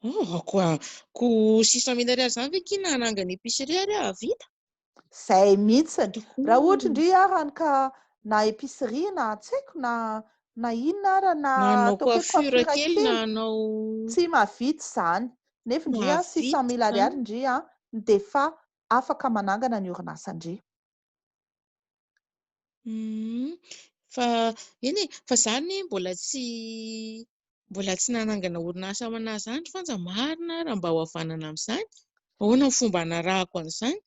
Oh, koa ko 600 000 ariary zany ve kina hanangana épicerie ary ahavita? Zay mihitsiny. Raha ohatra indri arany ka na épicerie na tsy haiko na inona ara na Na hanao ataoko hoe coiffure coiffure kely kely. Na hanao Tsy mahavita izany. Nefa ndry a, 600 000 Mahavita ariary zany. ndry a, dia efa afaka manangana ny orinasandry. Fa eny e, fa zany mbola tsy nanangana orinasa ho anahy zany fanja marina raha mba ho havanana amin'izany. Ahoana ny fomba hanarahako an'izany?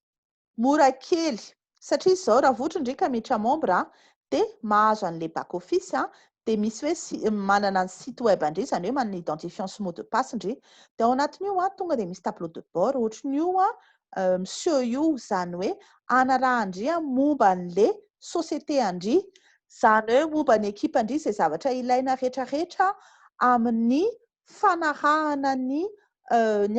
Mora kely, satria izao, raha ohatra indri ka miditra membre a, dia mahazo an'le back office a, dia misy hoe manana ny site web ndry, izany hoe manana identifiant sy mot de passe ndry. Dia ao anatin'io a, tonga dia misy tableau de bord ohatran'io a, miseho io, izany hoe anarahan-dry a momba an'le société andry, izany hoe momba ny équipe andry, izay zavatra ilaina rehetrarehetra amin'ny fanarahana ny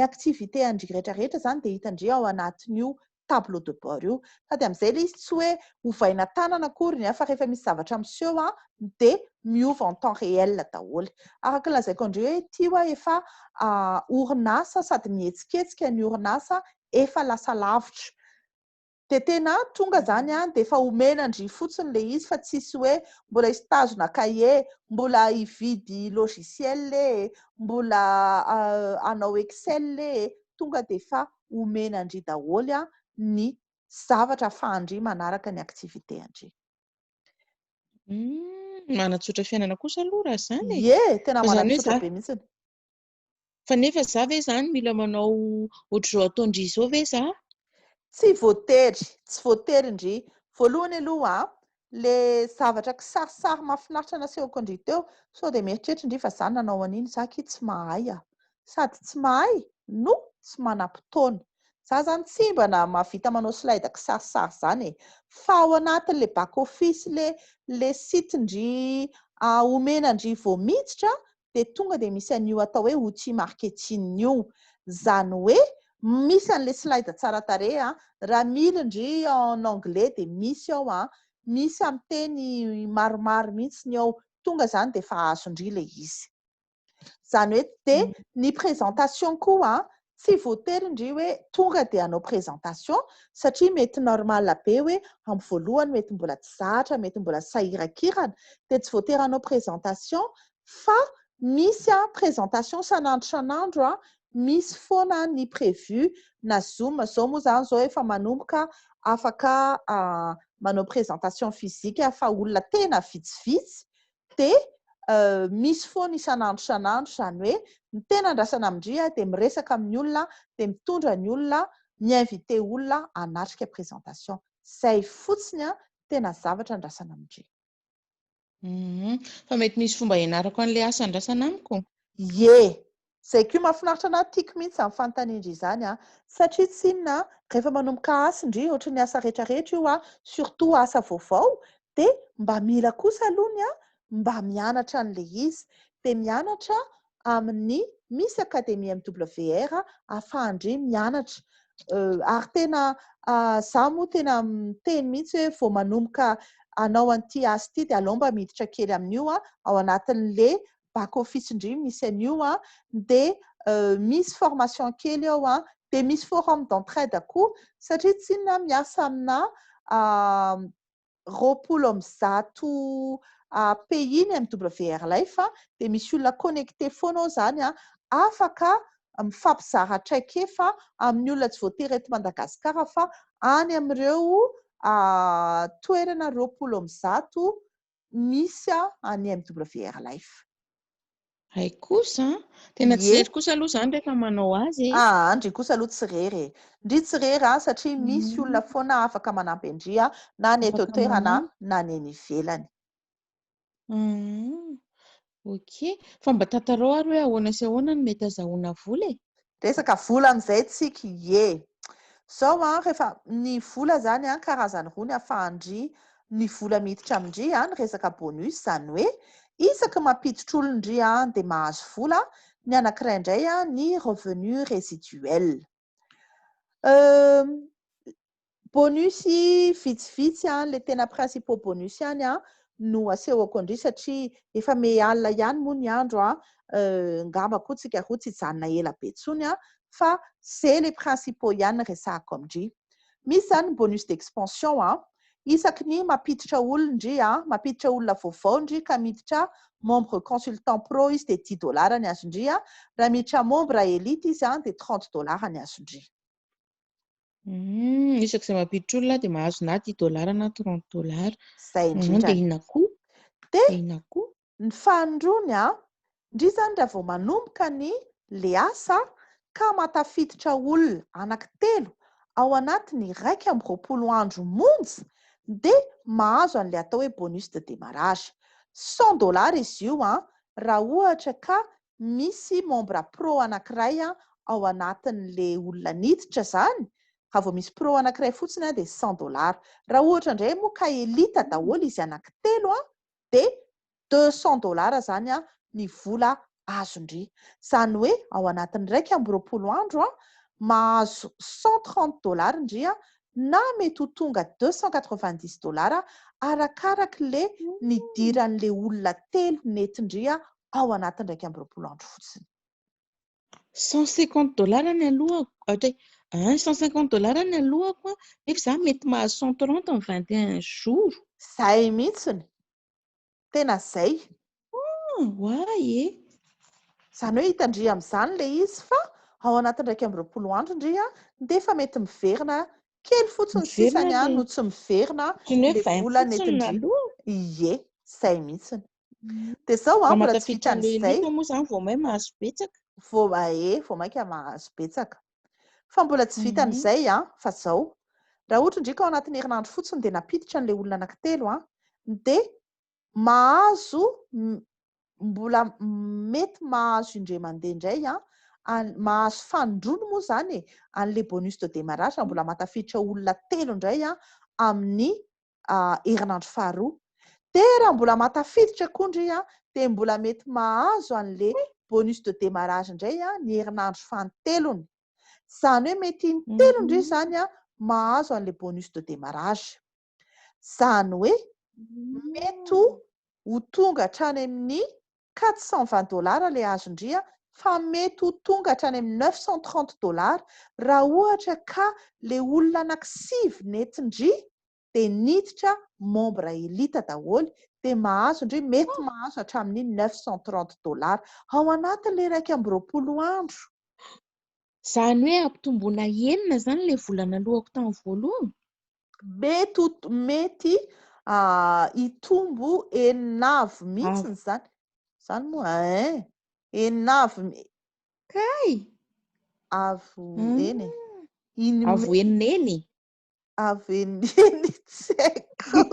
activité andry rehetrarehetra zany, dia hitandry ao anatin'io tableau de bord io. Sady amin'izay ilay izy tsy hoe ovaina tanana akory ny fa rehefa misy zavatra miseho a, dia miova en temps réel daholo. Araka ny lazaiko andreo hoe ity hoa efa orinasa sady mihetsiketsika ny orinasa, efa lasa lavitra. Dia tena tonga zany a, dia efa omena andry fotsiny le izy, fa tsisy hoe mbola hisy tazona cahier, mbola hividy logiciel e, mbola hanao Excel e. Tonga dia efa omena andry daholo a ny zavatra ahafahandry manaraka ny activité andry. Manatsotra fiainana kosa aloha raha izany e. Ye, tena Fa zany hoe manatsotra be mihitsiny. Fa nefa za ve zany mila manao ohatr'izao ataondry izao ve za? Tsy voatery, tsy voatery indri. Voalohany aloha a, le zavatra kisarisary mahafinaritra nasehoko andry teo, sao dia mieritreritra indri fa za nanao an'iny, za ki tsy mahay a. Sady tsy mahay no tsy manam-potoana. Za zany tsy mba na mahavita manao slide kisarisary zany e. Fa ao anatin'le back office, le site ndry omena ndry vao miditra, dia tonga dia misy an'io atao hoe outil marketing io. Zany hoe misy an'le slide tsara tarehy a, raha mila ndry en anglais dia misy ao a, misy amin'ny teny maromaro mihitsy ny ao. Tonga zany dia efa azondry le izy. Zany hoe dia ny présentation koa a, tsy voatery ndry hoe tonga dia hanao présentation, satria mety normal be hoe amin'ny voalohany mety mbola tsy zatra, mety mbola sahirakirana, dia tsy voatery hanao présentation, fa misy a présentation isan'andro isan'andro a, misy foana ny prévu na Zoom. Zao moa zany zao efa manomboka afaka manao présentation physique fa olona tena vitsivitsy, dia misy foana isan'andro isan'andro. Izany hoe ny tena andrasana amindry a, dia miresaka amin'ny olona, dia mitondra ny olona, mi-invité olona hanatrika présentation. Zay fotsiny a tena zavatra andrasana amindry. Fa mety misy fomba ianarako an'ilay asa andrasana amiko? Ye, zay koa mahafinaritra anahy, tiako mihitsy amin'ny fanontaniandry izany a, satria tsinona rehefa manomboka asa indri, ohatra ny asa rehetrarehetra io a, surtout asa vaovao, dia mba mila kosa alohany a mba mianatra an'le izy, dia mianatra amin'ny misy académie MWR ahafahandry mianatra. Ary tena za moa tena miteny mihitsy hoe vao manomboka anao an'ity asa ity, dia aleo mba miditra kely amin'io a, ao anatin'le back office indri misy an'io a, dia misy formation kely ao a, dia misy forum d'entraide koa, satria tsinona miasa amina 120 pays ny MWR Life, dia misy olona connecté foana ao zany a, afaka mifampizara traikefa amin'ny olona, tsy voatery eto Madagasikara fa any amin'ireo toerana 120 misy a any MWR Life. Hay kosa an! Tena tsy Ie. irery kosa aloha izany rehefa manao azy e! Aa, ndry kosa aloha tsy irery e! Ndry tsy irery an, satria misy olona foana afaka manampy an-dry an, na ny eto Afaka an-toerana manampy. na ny eny ivelany. Ok. Fa mba tantarao ary hoe ahoana sy ahoana no mety azahoana vola e? Resaka vola amin'izay tsika, ie. Zao an, rehefa, ny vola zany an, karazany roa ny ahafahan-dry ny vola miditra amin-dry an, ny resaka bonus, izany hoe isaky ny mampiditra olon-dry an dia mahazo vola, ny anankiray indray an ny revenu résiduel. Bonus vitsivitsy an, le tena principaux bonus ihany an no asehoko an-dry satria efa me alina ihany moa ny andro an, ngamba koa tsika roa tsy hijanona ela be intsony an, fa ze le principaux ihany no resahako amin-dry. Misy zany ny bonus d'expansion an, isaky ny mampiditra olona ndry an, mampiditra olona vaovao ndry ka miditra membre consultant pro izy dia dix dollars ny azon-dry an, raha miditra membre elite izy an dia trente dollars ny azon-dry. Isaky izay mampiditra olona dia mahazo na dix dollars na trente dollars. Izay indrindra. Dia inona koa? Dia Dia inona koa? ny fahandroany an, ndry izany raha vao manomboka ny le asa ka mahatafiditra olona anankitelo ao anatin'ny 21 andro monja dia mahazo an'ilay atao hoe bonus de démarrage. Cent dollars izy io an, raha ohatra ka misy membre pro anankiray ao anatin'le olona niditra zany, raha vao misy pro anankiray fotsiny dia cent dollars. Raha ohatra indray moa ka elite daholo izy anankitelo dia deux cent dollars zany ny vola azon-dry. Izany hoe ao anatin'ny 21 andro mahazo cent trente dollars ndry na mety ho tonga deux cent quatre-vingt-dix dollars arakarak'le nidiran'le olona telo nentin-dry ao anatin'ny 21 andro fotsiny. Cent cinquante dollars ny alohako, ohatra hoe, un cent cinquante dollars ny alohako an, nefa izaho mety mahazo cent trente en vingt et un jours. Zay mihitsiny. Tena zay. Ah, oay e. Izany hoe hitan-dry amin'izany ilay izy fa ao anatin'ny 21 andro ndry an, dia efa mety miverina kely fotsiny Miverina sisany an, ilay no tsy miverina Ohatran'ny hoe ilay vingt vola fotsiny nentin-dry. naloha. Ie, zay mihitsiny. Dia izao an, Raha mbola tsy mahatafiditra an'ilay vitan'izay. elite moa izany vao may mahazo betsaka. Vao, ee, vao mainka mahazo betsaka. Fa mbola tsy vitan'izay an, fa izao. Raha ohatra ndry ka ao anatin'ny herinandro fotsiny dia nampiditra an'ilay olona anankitelo an, dia mahazo mbola mety mahazo indray mandeha indray an, mahazo fanindroany moa izany e, an'ilay bonus de démarrage raha mbola mahatafiditra olona telo indray an, amin'ny herinandro faharoa. Dia raha mbola mahatafiditra koa ndry an, dia mbola mety mahazo an'ilay bonus de démarrage indray an, ny herinandro fanintelony. Izany hoe mety intelo ndry izany an, mahazo an'ilay bonus de démarrage. Izany hoe mety ho tonga hatrany amin'ny quatre cent vingt dollars ilay azon-dry an, fa mety ho tonga hatrany amin'ny neuf cent trente dollars raha ohatra ka ilay olona anankisivy nentin-dry dia niditra membre elite daholo, dia mahazo ndry, mety mahazo hatramin'ny neuf cent trente dollars ao anatin'ilay 21 andro. Izany hoe ampitomboina enina izany ilay vola naloako tamin'ny voalohany? Mety ho, mety hitombo enina avy mihitsy izany. Izany moa ein, enina avy Kay! Avo eny e. Iny Avo enina eny? Avo enina eny, tsy haiko.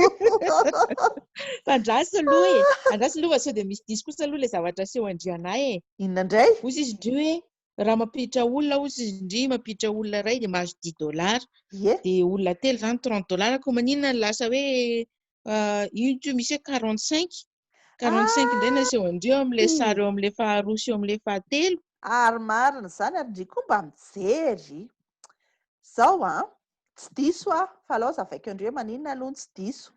Fa andraso aloha e. Andraso aloha fa sao dia misy diso kosa aloha ilay zavatra aseho an-dry anay e. Inona indray? Hoy izy ndry hoe raha mampiditra olona hoy izy ndry mampiditra olona iray dia mahazo dix dollars. Ie. Dia olona telo izany trente dollars. Koa maninona no lasa hoe ino ty misy hoe quarante cinq? Quarante cinq indray no aseho an-dry eo amin'ilay sary eo amin'ilay faharoa sy eo amin'ilay fahatelo. Ary marina izany, ary ndry koa mba mijery. Izao an, tsy diso aho, fa alao zavaiko an-dry hoe maninona aloha no tsy diso.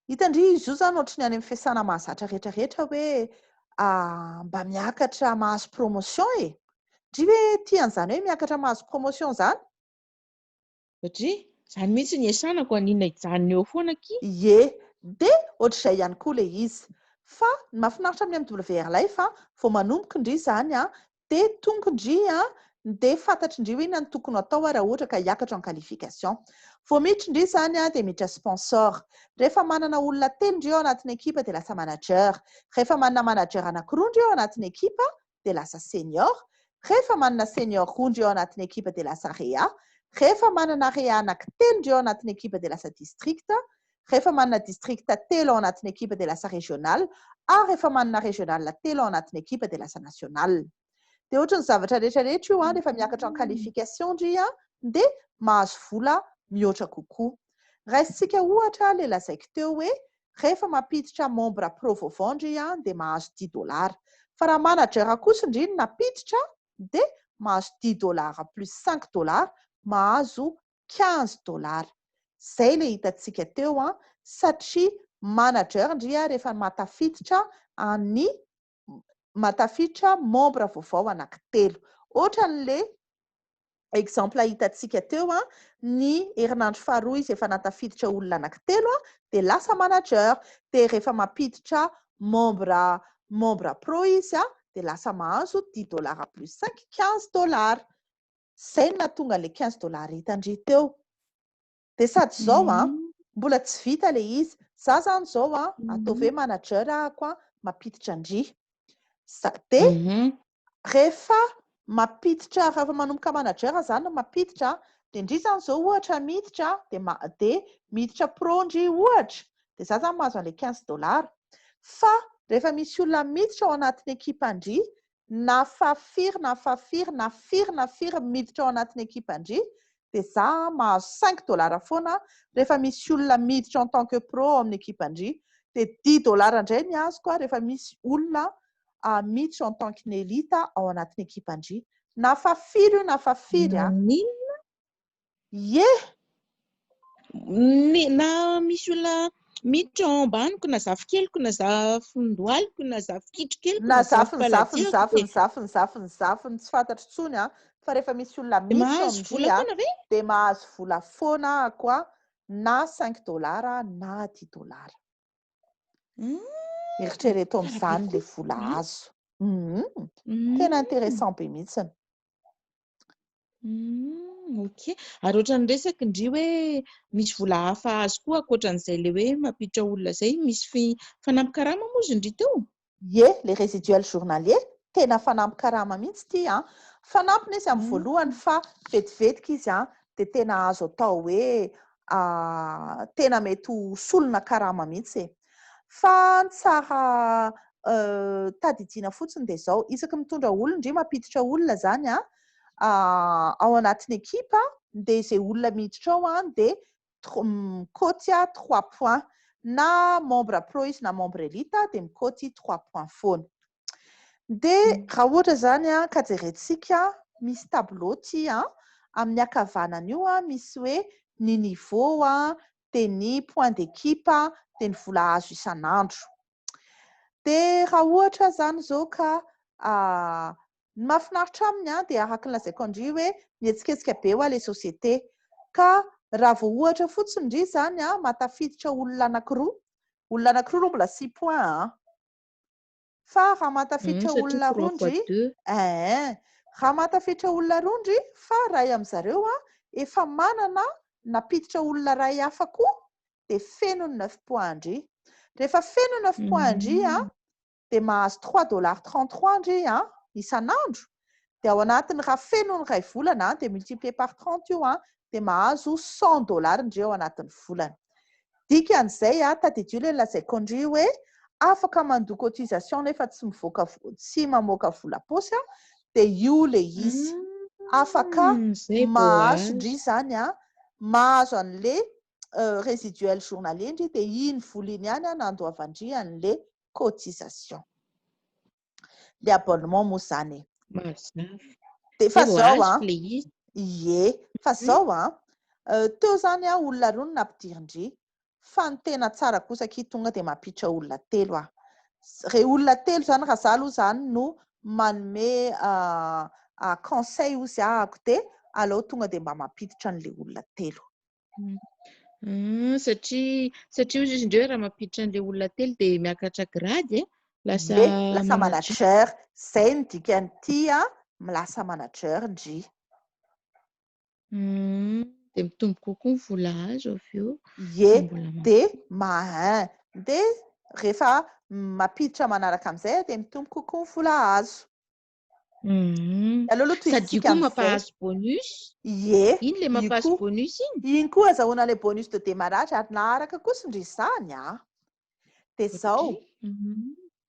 Hitan-dry izy io izany ohatry ny any amin'ny fiasana mahazatra rehetrarehetra hoe mba miakatra mahazo promotion e. Ndry hoe tia an'izany hoe miakatra mahazo promotion izany? Satria izany mihitsy ny iasanako, haninona hijanona eo foana akia? Ie, dia ohatr'izay ihany koa ilay izy. Fa ny mahafinaritra amin'ny MWR Life, vao manomboka ndry izany an, dia tonga ndry an, Dia fantatry ndry hoe inona no tokony atao raha ohatra ka hiakatra en qualification. Vao miditra ndry izany dia miditra sponsor. Rehefa manana olona telo ndry ao anatin'ny ekipa dia lasa manager. Rehefa manana manager anankiroa ndry ao anatin'ny ekipa dia lasa senior. Rehefa manana senior roa ndry ao anatin'ny ekipa dia lasa rea. Rehefa manana rea anankitelo ndry ao anatin'ny ekipa dia lasa district. Rehefa manana district telo ao anatin'ny ekipa dia lasa regional. Ary rehefa manana regional telo ao anatin'ny ekipa dia lasa national. Dia ohatry ny zavatra rehetra rehetra io an, rehefa miakatra en qualification ndry an, dia mahazo vola mihoatra kokoa. Raisintsika ohatra ilay lazaiko teo hoe rehefa mampiditra membre pro vaovao ndry an, dia mahazo dix dollars. Fa raha manager kosa ndry no nampiditra dia mahazo dix dollars plus cinq dollars, mahazo 15 dollars. Zay le hitantsika teo an, satria manager ndry an rehefa mahatafiditra an'ny mahatafiditra membre vaovao anankitelo. Ohatran'le exemple hitantsika teo an, ny herinandro faharoa izy efa nahatafiditra olona anankitelo an, dia lasa manager. Dia rehefa mampiditra membre pro izy an, dia lasa mahazo dix dollars plus cinq, 15 dollars. Zay no nahatonga an'le 15 dollars hitan-dry teo. Dia sady izao an, mbola tsy vita ilay izy. Za zany izao an, ataovy hoe manager ahako an, mampiditra an-dry. Dia rehefa mampiditra, rehefa manomboka manager zany no mampiditra, dia ndry zany izao ohatra miditra, dia dia miditra pro ndry ohatra, dia za zany mahazo an'ilay 15 dollars. Fa rehefa misy olona miditra ao anatin'ny ekipan-dry, na fahafiry na fahafiry na firy na firy miditra ao anatin'ny ekipan-dry, dia za mahazo cinq dollars foana rehefa misy olona miditra en tant que pro ao amin'ny ekipan-dry. Dia dix dollars indray ny azoko rehefa misy olona miditra en tant que élite ao anatin'ny ekipan-dry. Na fahafiry io na fahafiry a. Maninona? Ie! Ny, na misy olona miditra ao ambaniko, na zafikeliko, na zafindoaliko, na zafikitrokeliko, Na na zafiny, zafiny, zafipaladiako, zafiny, dia zafiny, zafiny, zafiny, tsy fantatro intsony an, fa rehefa misy olona dia miditra ao mahazo amin-dry vola an, foana ve? dia mahazo vola foana ahako an, na cinq dollars na dix dollars. Eritrereto Tsara be amin'izany koa ilay vola izany. azo. Tena intéressant be mihitsiny. Ok. Ary ohatran'ny resaky ndry hoe misy vola hafa azo koa ankoatran'izay le hoe mampiditra olona izay, misy fanampin-karama moa izy ndry teo? Ie, le résiduel journalier, tena fanampin-karama mihitsy ity an. Fanampiny izy amin'ny voalohany fa vetivetika izy an, dia tena azo atao hoe tena mety ho solona karama mihitsy e. Fa ny tsara tadidiana fotsiny dia izao, isaky mitondra olona ndry mampiditra olona izany an, ao anatin'ny ekipa, dia izay olona miditra ao an, dia mikaoty 3 points. Na membre pro izy na membre élite dia mikaoty 3 points foana. Dia raha ohatra izany an, ka jerentsika misy tableau ty an, amin'ny ankavanana io an, misy hoe ny niveau an, dia ny point d'équipe, dia ny vola azo isan'andro. Dia raha ohatra izany izao ka ny mahafinaritra aminy an, dia araka ny lazaiko an-dry hoe mihetsiketsika be hoa ilay société. Ka raha vao ohatra fotsiny ndry izany an, mahatafiditra olona anankiroa, olona anankiroa aloha mbola 6 points an. Fa raha mahatafiditra Satria olona trois roa fois ndry, deux. raha mahatafiditra olona roa ndry, fa ray amin'zareo an, efa manana nampiditra olona ray hafa koa, dia feno ny neuf points ndry. Rehefa feno neuf points ndry an, dia mahazo trois dollars trente-trois ndry an, isan'andro. Dia ao anatin'ny raha feno ny ray volana an, dia multiplié par 30 io an, dia mahazo cent dollars ndry ao anatin'ny volana. Dikan'izay an, tadidio ilay lazaiko ndry hoe afaka mandoa cotisation nefa tsy mivoaka tsy mamoaka vola paosy an, dia io ilay izy. Afaka Zay vao mahazo azo. ndry izany an, mahazo an'ilay résiduel journalier ndry, dia iny vola iny ihany an nandoavan-dry an'ilay cotisation. Le abonnement moa izany e. Mazava. Dia fa Zay vao zao azoko an. ilay izy. Ie, fa zao an, teo izany an, olona roa no nampidirin-dry, fa ny tena tsara kosa akia tonga dia mampiditra olona telo aho. Re olona telo izany, raha za aloha izany no manome conseil ozy ahako, dia aleo tonga dia mba mampiditra an'ilay olona telo. Satria ozy izy indreo raha mampiditra an'ilay olona telo dia miakatra grady e, lasa Ie, lasa manager. manager. Zay ny dikan'ity an, lasa manager ndry. Dia mitombo kokoa ny vola azo avy eo. Ie, dia mahin. Dia rehefa mampiditra manaraka amin'izay dia mitombo kokoa ny vola azo. Aleo aloha tohizantsika Sady io koa amin'izay. mampahazo bonus. Ie, Iny ilay io mampahazo koa. bonus iny? Iny koa azahoana ilay bonus de démarrage ary naharaka kosa ndry izany an. Dia izao,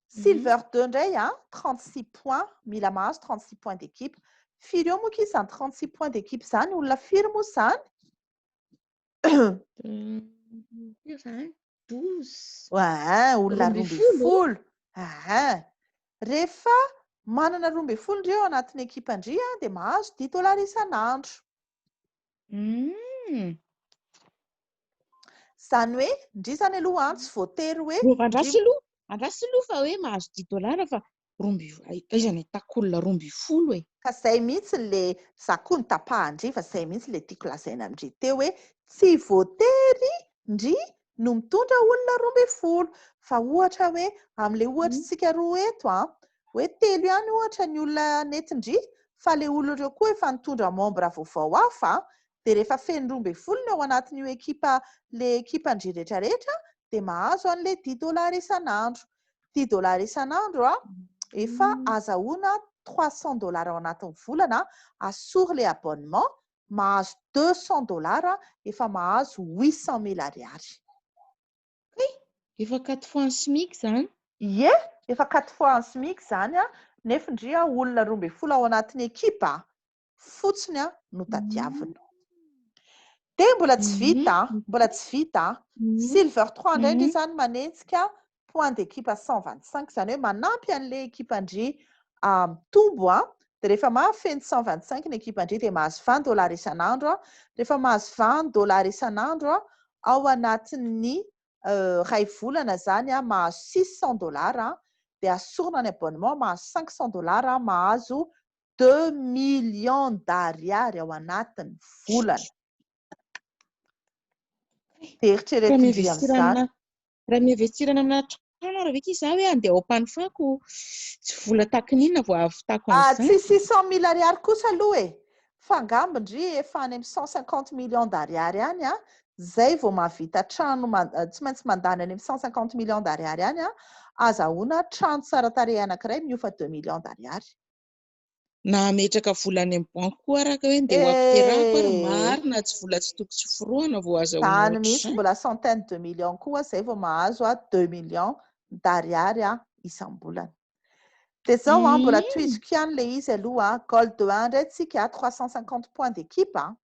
Silver 2 indray an, 36 points, mila mahazo 36 points d'équipe. Firy eo moa akia izany 36 points d'équipe izany? Olona firy moa izany? Firy izany? 12. Ain, olona 12. Ain. Rehefa manana 12 ndry ao anatin'ny ekipa ndry an, dia mahazo dix dollars isan'andro. Izany hoe, ndry izany aloha an, tsy voatery hoe Andraso aloha, andraso aloha fa hoe mahazo dix dollars fa roa amby, aiza no ahitako olona 12 e? Ka zay mihitsy le, za koa notapahan-dry fa zay mihitsy le tiako lazaina amin-dry teo hoe tsy voatery ndry no mitondra olona 12 fa ohatra hoe amin'le ohatr'tsika roa eto an, hoe telo ihany ohatra ny olona nentin-dry fa le olona ireo koa efa nitondra membre vaovao hafa an, dia rehefa feno 12 ny ao anatin'io ekipa le ekipan-dry retraretra dia mahazo an'le dix dollars isan'andro. Dix dollars isan'andro an, efa azahoana 300 dollars ao anatin'ny volana, asory le abonnement, mahazo 200 dollars, efa mahazo 800 000 ariary. Kay, efa quatre fois ny SMIC zany. Ie, efa quatre fois ny SMIC zany an, nefa ndry an, olona 12 ao anatin'ny ekipa fotsiny an no tadiavina. Dia mbola tsy vita an, mbola tsy vita an. Silver 3 indray ndry zany manenjika point d'équipe 125, izany hoe manampy an'ilay ekipan-dry mitombo an. Dia rehefa mahafeno 125 ny ekipan-dry dia mahazo vingt dollars isan'andro an. Rehefa mahazo vingt dollars isan'andro an, ao anatin'ny iray volana izany an, mahazo six cent dollars an, dia asorina ny abonnement, mahazo cinq cent dollars an, mahazo deux millions d'ariary ao anatin'ny volana. Dia eritreretin-dry amin'izany. Raha mi-investir-na amina trano ary ve akia izaho hoe handeha ao Ampanofako, tsy vola tahaky ny inona vao hahavitako an'izany? Tsy 600 000 ariary kosa aloha e! Fa angamba ndry efa any amin'ny 150 millions d'ariary any an, zay vao mahavita trano, tsy maintsy mandany any amin'ny 150 millions d'ariary any an, azahoana trano tsara tarehy anankiray mihofa deux millions d'ariary. Na hametraka vola any amin'ny banky koa araka hoe ndeha ho ampiterahako ary marina tsy vola tsy toko tsy forohana vao azahoana Zany ohatr'izany. mihitsy, mbola centaine de millions koa zay vao mahazo deux millions d'ariary isam-bolana. Dia zao an, mbola tohiziko ihany ilay izy aloha, gold de un indray tsika, 350 points d'équipe an.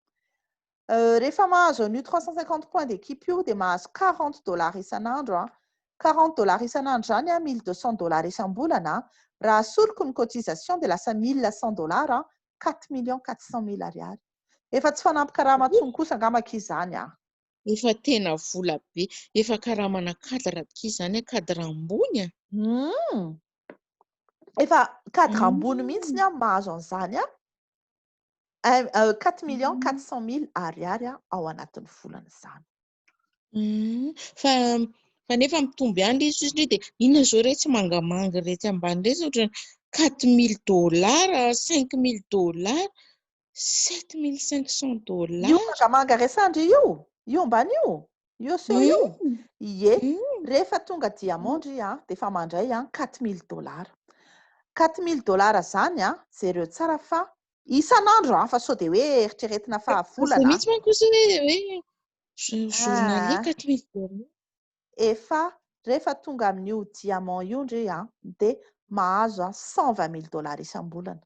Rehefa mahazo an'io 350 points d'équipe io dia mahazo 40 dollars isan'andro an. 40 dollars isan'andro izany an, 1200 dollars isam-bolana an. Raha asoriko ny cotisation dia lasa 1100 dollars an, quatre millions quatre cent mille ariary. Efa tsy fanampy karama intsony kosa angamba akia izany an. Efa tena vola be. Efa karamana cadre akia izany an, cadre ambony an. Efa cadre ambony mihitsy ny an mahazo an'izany an. 4 millions 400 mille ariary ao anatin'ny volana izany. Fa nefa mitombo ihany ilay izy satria dia inona izao re tsy mangamanga retsy ambany retsy ohatran'ny quatre mille dollars, cinq mille dollars, sept mille cinq cents dollars. Io mangamanga resandry io, io ambany io, io seho io. Ie, rehefa tonga diamant ndry an, dia efa mandray an quatre mille dollars. Quatre mille dollars izany an, jereo tsara fa isan'andro an, fa sao dia hoe eritreretina fa volana. Zay mihitsy manko kosa hoe journalier quatre mille dollars. Efa rehefa tonga amin'io diamant io ndry an, dia mahazo an cent vingt mille dollars isam-bolana.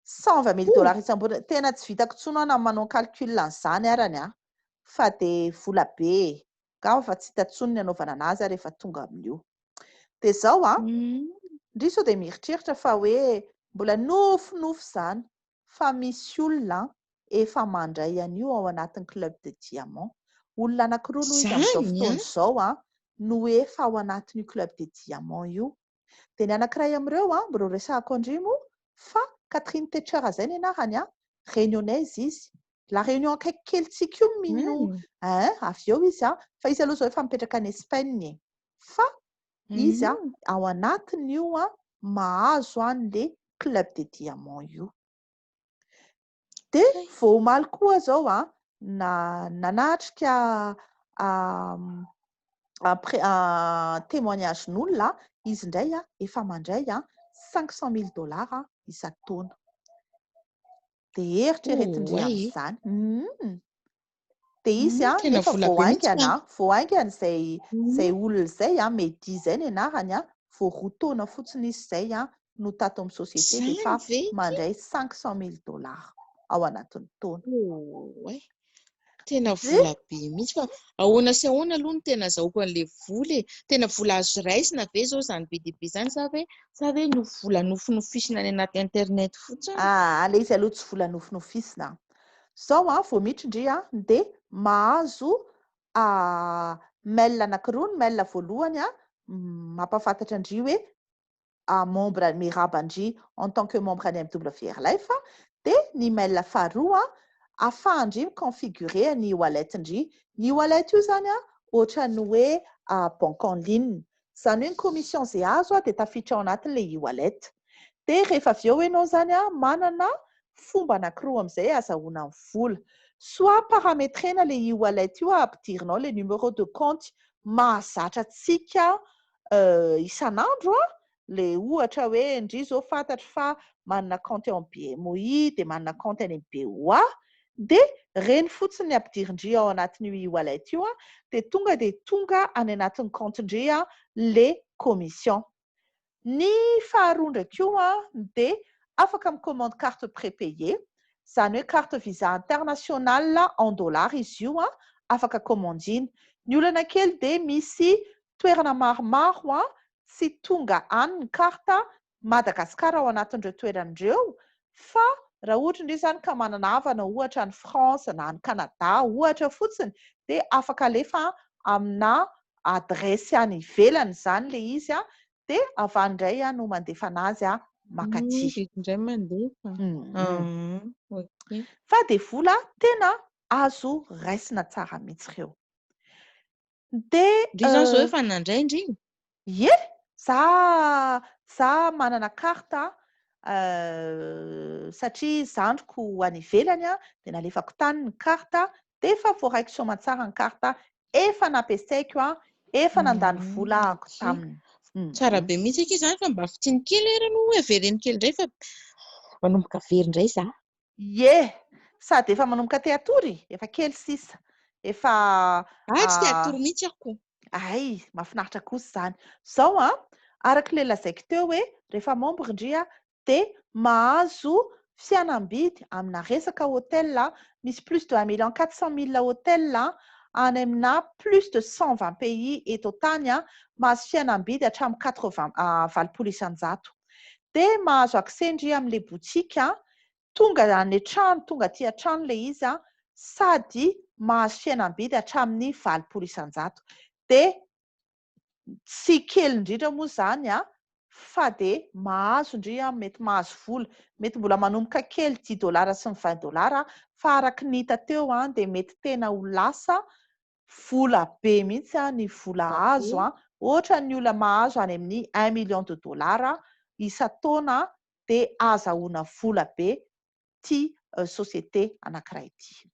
Cent vingt mille dollars isam-bolana. Tena tsy vitako intsony aho na manao calcul an'izany arany an, fa dia vola be e. Angamba fa tsy hita intsony ny hanaovana anazy rehefa tonga amin'io. Dia izao an, ndry sao dia mieritreritra fa hoe mbola nofinofy izany fa misy olona efa mandray an'io ao anatin'ny club de diamant. Olona anankiroa aloha izy amin'izao fotoana izao an, no efa ao anatin'io club de diamant io. Dia ny anankiray amin'ireo an, mbola ho resahako an-dry moa fa Catherine Tetcher izay ny anarany an, Réunionnaise izy. La Réunion akaiky kelintsika io mino hein, avy eo izy an, fa izy aloha izao efa mipetraka any Espagne e. Fa izy an, ao anatin'io an, mahazo an'le Club des Diamants io. Dia vao omaly koa zao a, na nanatrika témoignage-n'olona izy indray a, efa mandray a 500 000 dollars isan-taona. Dia eritreretindry amin'izany. Dia izy a, Tena nefa vola vao be mihitsy. haingana, vao haingana izay olona izay a, Mehdi izay ny anarany a, vao 2 taona fotsiny izy izay a no tato amin'ny société, dia efa Zany ve? mandray 500 000 dollars ao anatin'ny taona. Oay, tena vola be mihitsy, fa ahoana sy ahoana aloha no tena azahoako an'ilay vola e? Tena vola azo raisina ve zao zany be dia be zany, sa ve no vola nofinofisina any anaty internet fotsiny? Ah, le izy aloha tsy vola nofinofisina. Zao a, vao miditra indri a, dia mahazo mail anankiroa. Ny mail voalohany a, mampahafantatra andry hoe membre, miarahaba andry en tant que membre any MWR Life. Dia ny mail faharoa a, ahafahandry miconfigurer ny wallet ndry. Ny wallet io zany a, ohatran'ny hoe banque en ligne. Zany hoe ny commission zay azo a, dia tafiditra ao anatin'ilay e-wallet. Dia rehefa avy eo ianao zany a, manana fomba anankiroa amin'izay azahoana ny vola. Soit paramétrena le e-wallet io, ampidirinao le numéro de compte mahazatra antsika isan'andro a, le ohatra hoe ndry zao fantatro fa manana compte en BMOI, dia manana compte any amin'ny BOA, dia reny fotsiny ny ampidirindry ao anatin'io e-wallet io a, dia tonga any anatin'ny compte-ndry a le commission. Ny faharoa ndraiky io a, dia afaka micommande carte prépayée, zany hoe carte Visa international en dollar izy io a, afaka commandina. Ny olana kely dia misy toerana maromaro a tsy tonga any ny carte Madagasikara ao anatin'ireo toeran'ireo, fa raha ohatra indray zany ka manana havana ohatra ny France na ny Canada ohatra fotsiny, dia afaka alefa amina adresy any ivelany zany le izy a, dia avy any indray a no mandefa anazy a makaty. Indray mandefa. Ah, ok. Fa dia vola tena azo raisina tsara mihitsy ireo. Dia Ndry zany zao efa nandray ndry? Ie, za manana carte satria zandriko any ivelany a, dia nalefako tany ny carte, dia efa voaraiko soamantsara ny carte, efa nampiasaiko a, efa nandany vola ahako taminy. Tsara be mihitsy aky izany, fa mba fitiny kely era no avereny kely indray, fa manomboka very indray za. Ie, sady efa manomboka te hatory, efa kely sisa. Efa Ah, tsy te hatory mihitsy ako. Ay, mahafinaritra kosa izany. Zao a, araka ilay lazaiko teo hoe rehefa membre indri a, dia mahazo fihenam-bidy amina resaka hôtel, misy plus de 1 400 000 hôtel any amina plus de 120 pays eto tany a, mahazo fihenam-bidy hatramin'ny 80, 80%. Dia mahazo accès ndry amin'ilay boutique, tonga any an-trano, tonga aty an-trano ilay izy a, sady mahazo fihenam-bidy hatramin'ny 80%. Dia tsy kely indrindra moa zany a, fa dia mahazo ndry a, mety mahazo vola, mety mbola manomboka kely 10 dollars sy ny 20 dollars, fa araka ny hita teo a, dia mety tena ho lasa vola be mihitsy a ny vola azo a, ohatra ny olona mahazo any amin'ny 1 million de dollars isan-taona, dia azahoana vola be ty société anankiray ity.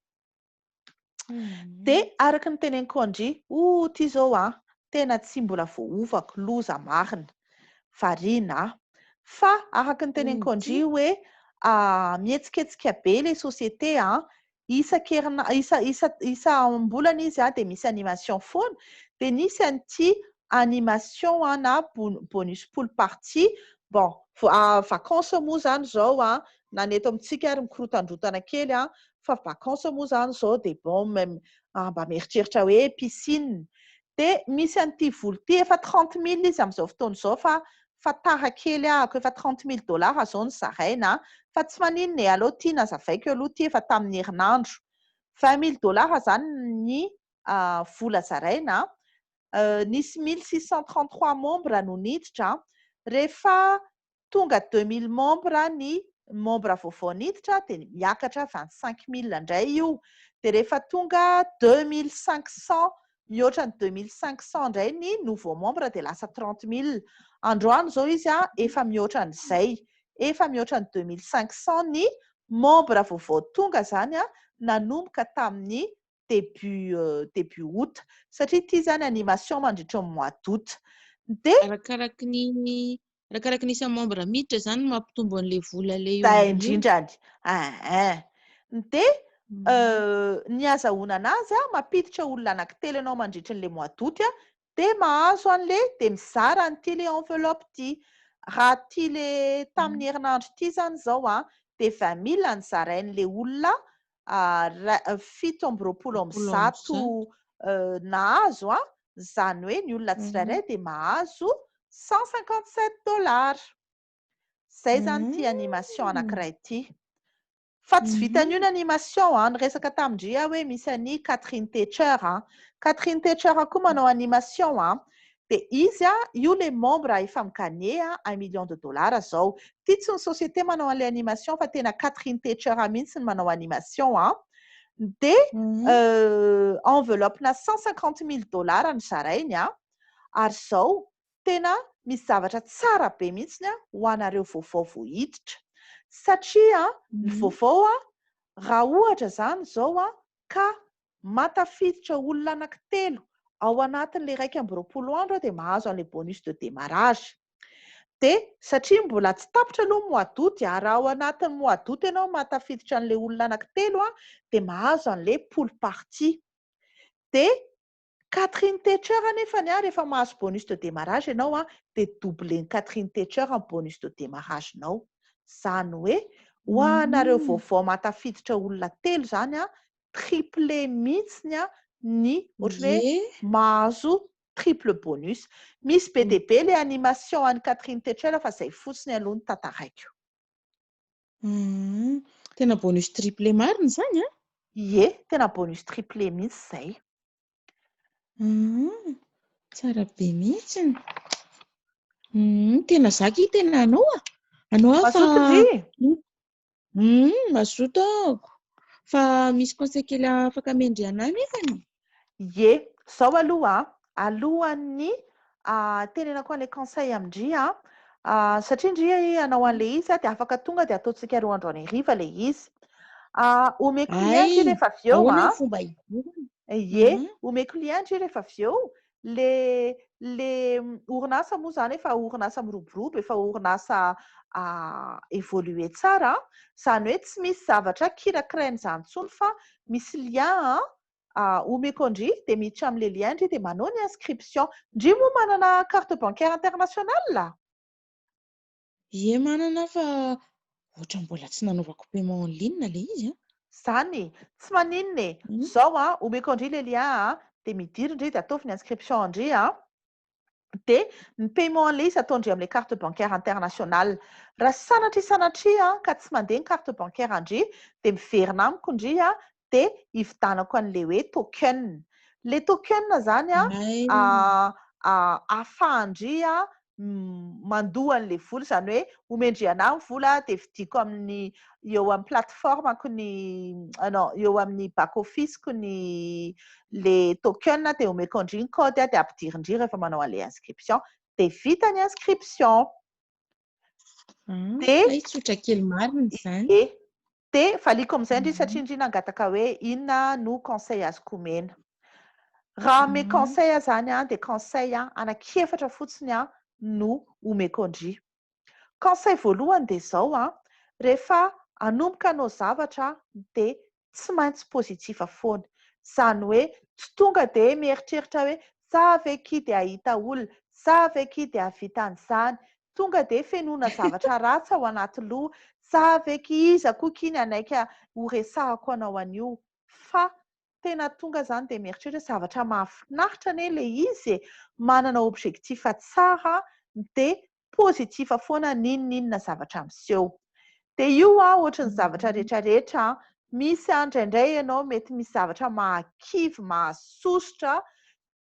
Dia araka ny teneniko andry, o ty zao a, tena tsy mbola voaovako, loza marina, variana, fa araka ny teneniko andry hoe mihetsiketsika be le société a, isan-kerina, isa isa isam-bolana izy a, dia misy animation foana. Dia nisy an'ity animation a na bonus pool party. Bon, vacances moa zany zao a, na ny eto amintsika ary mikorotandrotana kely a, fa vacances moa zany zao, dia bon, même mba mieritreritra hoe piscine, dia misy an'ity vola ity, efa 30 000 izy amin'izao fotoana izao, fa tara kely ahako, efa 30 000 dollars zao ny zaraina, fa tsy maninona e, aloha ty nazavaiko aloha ty, efa tamin'ny herinandro 20 000 dollars zany ny vola zaraina. Nisy 1633 membre no niditra. Rehefa tonga 2000 membre ny membre vaovao niditra, dia miakatra 25 000 indray io. Dia rehefa tonga 2500, mihoatra ny 2500 indray ny nouveau membre, dia lasa 30 000. Androany zao izy a, efa mihoatra an'izay. Efa mihoatra ny 2500 ny membre vaovao tonga zany a nanomboka tamin'ny début août, satria ity zany animation mandritra ny mois d'août. De Arakaraky ny isan'ny membre miditra zany no mampitombo an'le vola le eo Da ambony io. Indrindrany ein de ny azahoana anazy a, mampiditra olona anankitelo ianao mandritra n'le mois d'août a, de mahazo an'le, de mizara an'ity le enveloppe ty. Raha ty le tamin'ny herinandro ity zany zao a, de 20 000 ny zarain'le olona 127 nahazo a, zany hoe ny olona tsirairay de mahazo 157 dollars. Zay zany ty animation anankiray ty. Fa tsy vitan'io ny animation a, ny resaka tamindria hoe misy any Catherine Techer a, Catherine Techer koa manao animation a, de izy a io le membre efa mi-gagné a 1 million de dollars zao. Ty tsy ny société manao an'le animation fa tena Catherine Techer mihitsy ny manao animation a, de enveloppe na 150 000 dollars ny zarainy a. Ary zao tena misy zavatra tsara be mihitsiny a ho anareo vaovao voahiditra, satria ny vaovao a, raha ohatra zany zao a ka matafiditra olona anankitelo ao anatin'le 21 andro a, de mahazo an'le bonus de démarrage. De satria mbola tsy tapitra aloha mois d'août, ary raha ao anatin'ny mois d'août ianao mahatafiditra an'le olona anankitelo a, de mahazo an'le pool party. De Catherine Techer nefany a, rehefa mahazo bonus de démarrage ianao a, de doublé-ny Catherine Techer ny bonus de démarrage-nao. Zany hoe ho anareo vaovao mahatafiditra olona telo zany a, triplé mihitsiny a ny ohatrany hoe mahazo triple bonus. Misy be dia be le animation any Catherine Techer, fa zay fotsiny aloha ny tantaraiko. Tena bonus triplé marina zany a? Ie, tena bonus triplé mihitsy zay. Tsara be mihitsiny. Tena zaky tena anao a, anao a fa Mazoto ndry. Mazoto ahako. Fa misy conseil kely afaka amendry anahy nefany? Ie, zao aloha a, alohan'ny tenenako an'le conseil amindry a, satria ndry anao an'le izy a, de afaka tonga de ataontsika 2 andro any hariva le izy. Omeko lien ndry Ay, rehefa avy eo ahoana a. ny fomba hidirana? Ie, omeko lien ndry rehefa avy eo. Le orinasa moa zany efa orinasa miroborobo, efa orinasa évolué tsara, zany hoe tsy misy zavatra kirakirain'izany intsony fa misy lien a omeko andry, de miditra amin'le lien ndry, de manao ny inscription. Ndry moa manana carte bancaire internationale? Ie, manana, fa ohatra mbola tsy nanaovako paiement en ligne le izy a. Zany tsy maninona e. Zao a, omeko andry le lien a, de midiry ndry, de ataovy ny inscription andry a, de ny paiement an'le izy ataondry amin'le carte bancaire internationale. Raha sanatria sanatria ka tsy mandeha ny carte bancaire andry, de miverina amiko ndry a, de hividanako an'le hoe token. Le token zany a ahafahandry a mandoa an'le vola, zany hoe omendry anahy ny vola, de vidiko amin'ny eo amin'ny plateforme-ko ny non, eo amin'ny back office-ko ny le token, de omeko andry ny code a, de ampidirindry rehefa manao an'le inscription, de vita ny inscription. De Ay, tsotra kely marina izany. E, de valiko amin'izay ndry, satria indri nangataka hoe inona no conseil azoko omena. Raha ame conseil zany a, de conseil a anankiefatra fotsiny a no omeko andry. Conseil voalohany de zao a, rehefa anomboka anao zavatra, de tsy maintsy positif foana. Zany hoe tsy tonga de mieritreritra hoe za aveky de ahita olona, za aveky de ahavita an'izany, tonga de fenoana zavatra ratsy ao anaty loha, za aveky iza koa kiny anaika ho resahako anao an'io, fa tena tonga zany de mieritreritra hoe zavatra mahafinaritra ane le izy e, manana objectif tsara, de positif foana n'inon'inona zavatra miseho. De io a, ohatry ny zavatra rehetrarehetra misy a, indraindray ianao mety misy zavatra mahakivy, mahasosotra,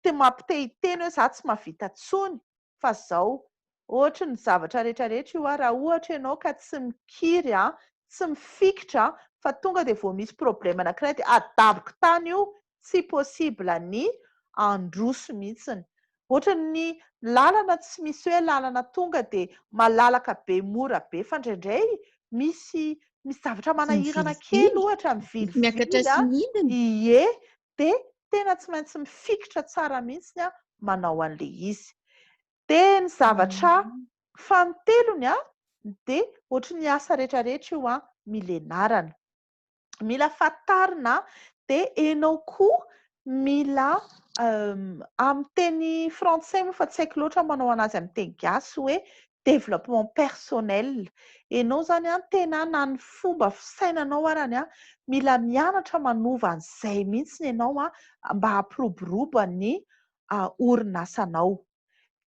te mampitehiteny hoe za tsy mahavita tsony, fa zao ohatry ny zavatra rehetrarehetra io a, raha ohatra ianao ka tsy mikiry a, tsy mifikitra, fa tonga de vao misy problème anankiray de adaboko tany io, tsy possible ny androso mihitsiny. Ohatran'ny lalana tsy misy hoe lalana tonga dia malalaka be mora be, fa indraindray misy zavatra manahirana kely, ohatra mivilivily, miakatra sy midina. Ie, dia tena tsy maintsy mifikitra tsara mihitsy a manao an'ilay izy. Dia ny zavatra fanintelony a, dia ohatry ny asa rehetrarehetra io a, mila ianarana, mila fantarina. Dia ianao koa mila, amin'ny teny frantsay moa fa tsy haiko loatra manao anazy amin'ny teny gasy, hoe développement personnel. Ianao zany a, tena na ny fomba fisainanao arany a, mila mianatra manova an'izay mihitsy ianao a, mba hampiroborobo ny orinasanao.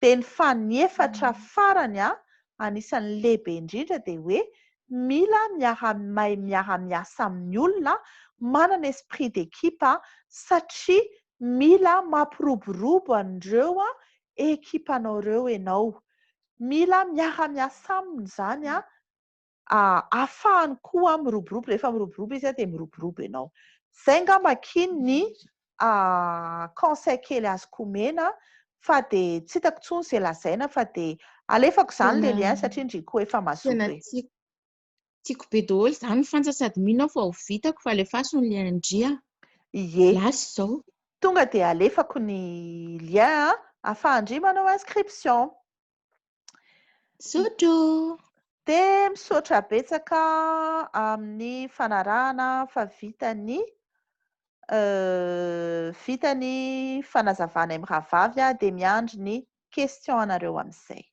Dia ny faniefatra farany a, anisan'ny lehibe indrindra, dia hoe mila miara-mahay miara-miasa amin'ny olona, manana esprit d'équipe, satria mila mampiroborobo an'ireo a ekipanao ireo ianao. Mila miara-miasa aminy zany a, ahafahany koa miroborobo. Rehefa miroborobo izy a, dia miroborobo ianao. Zay angamba kiny ny conseil kely azoko omena, fa dia tsy hitako intsony izay lazaina, fa dia alefako izany le lien satria ndry koa efa mazoto e. Tiako be daholo izany fantsa, sady mino aho fa ho vitako, fa alefaso ny lien ndry. Ie. Lasa izao. Tonga dia alefako ny lien ahafahan-dry manao inscription. Sotro. Dia misaotra betsaka amin'ny fanarahana, fa vita ny fanazavana amin'ny rahavavy a, dia miandry ny question anareo amin'izay.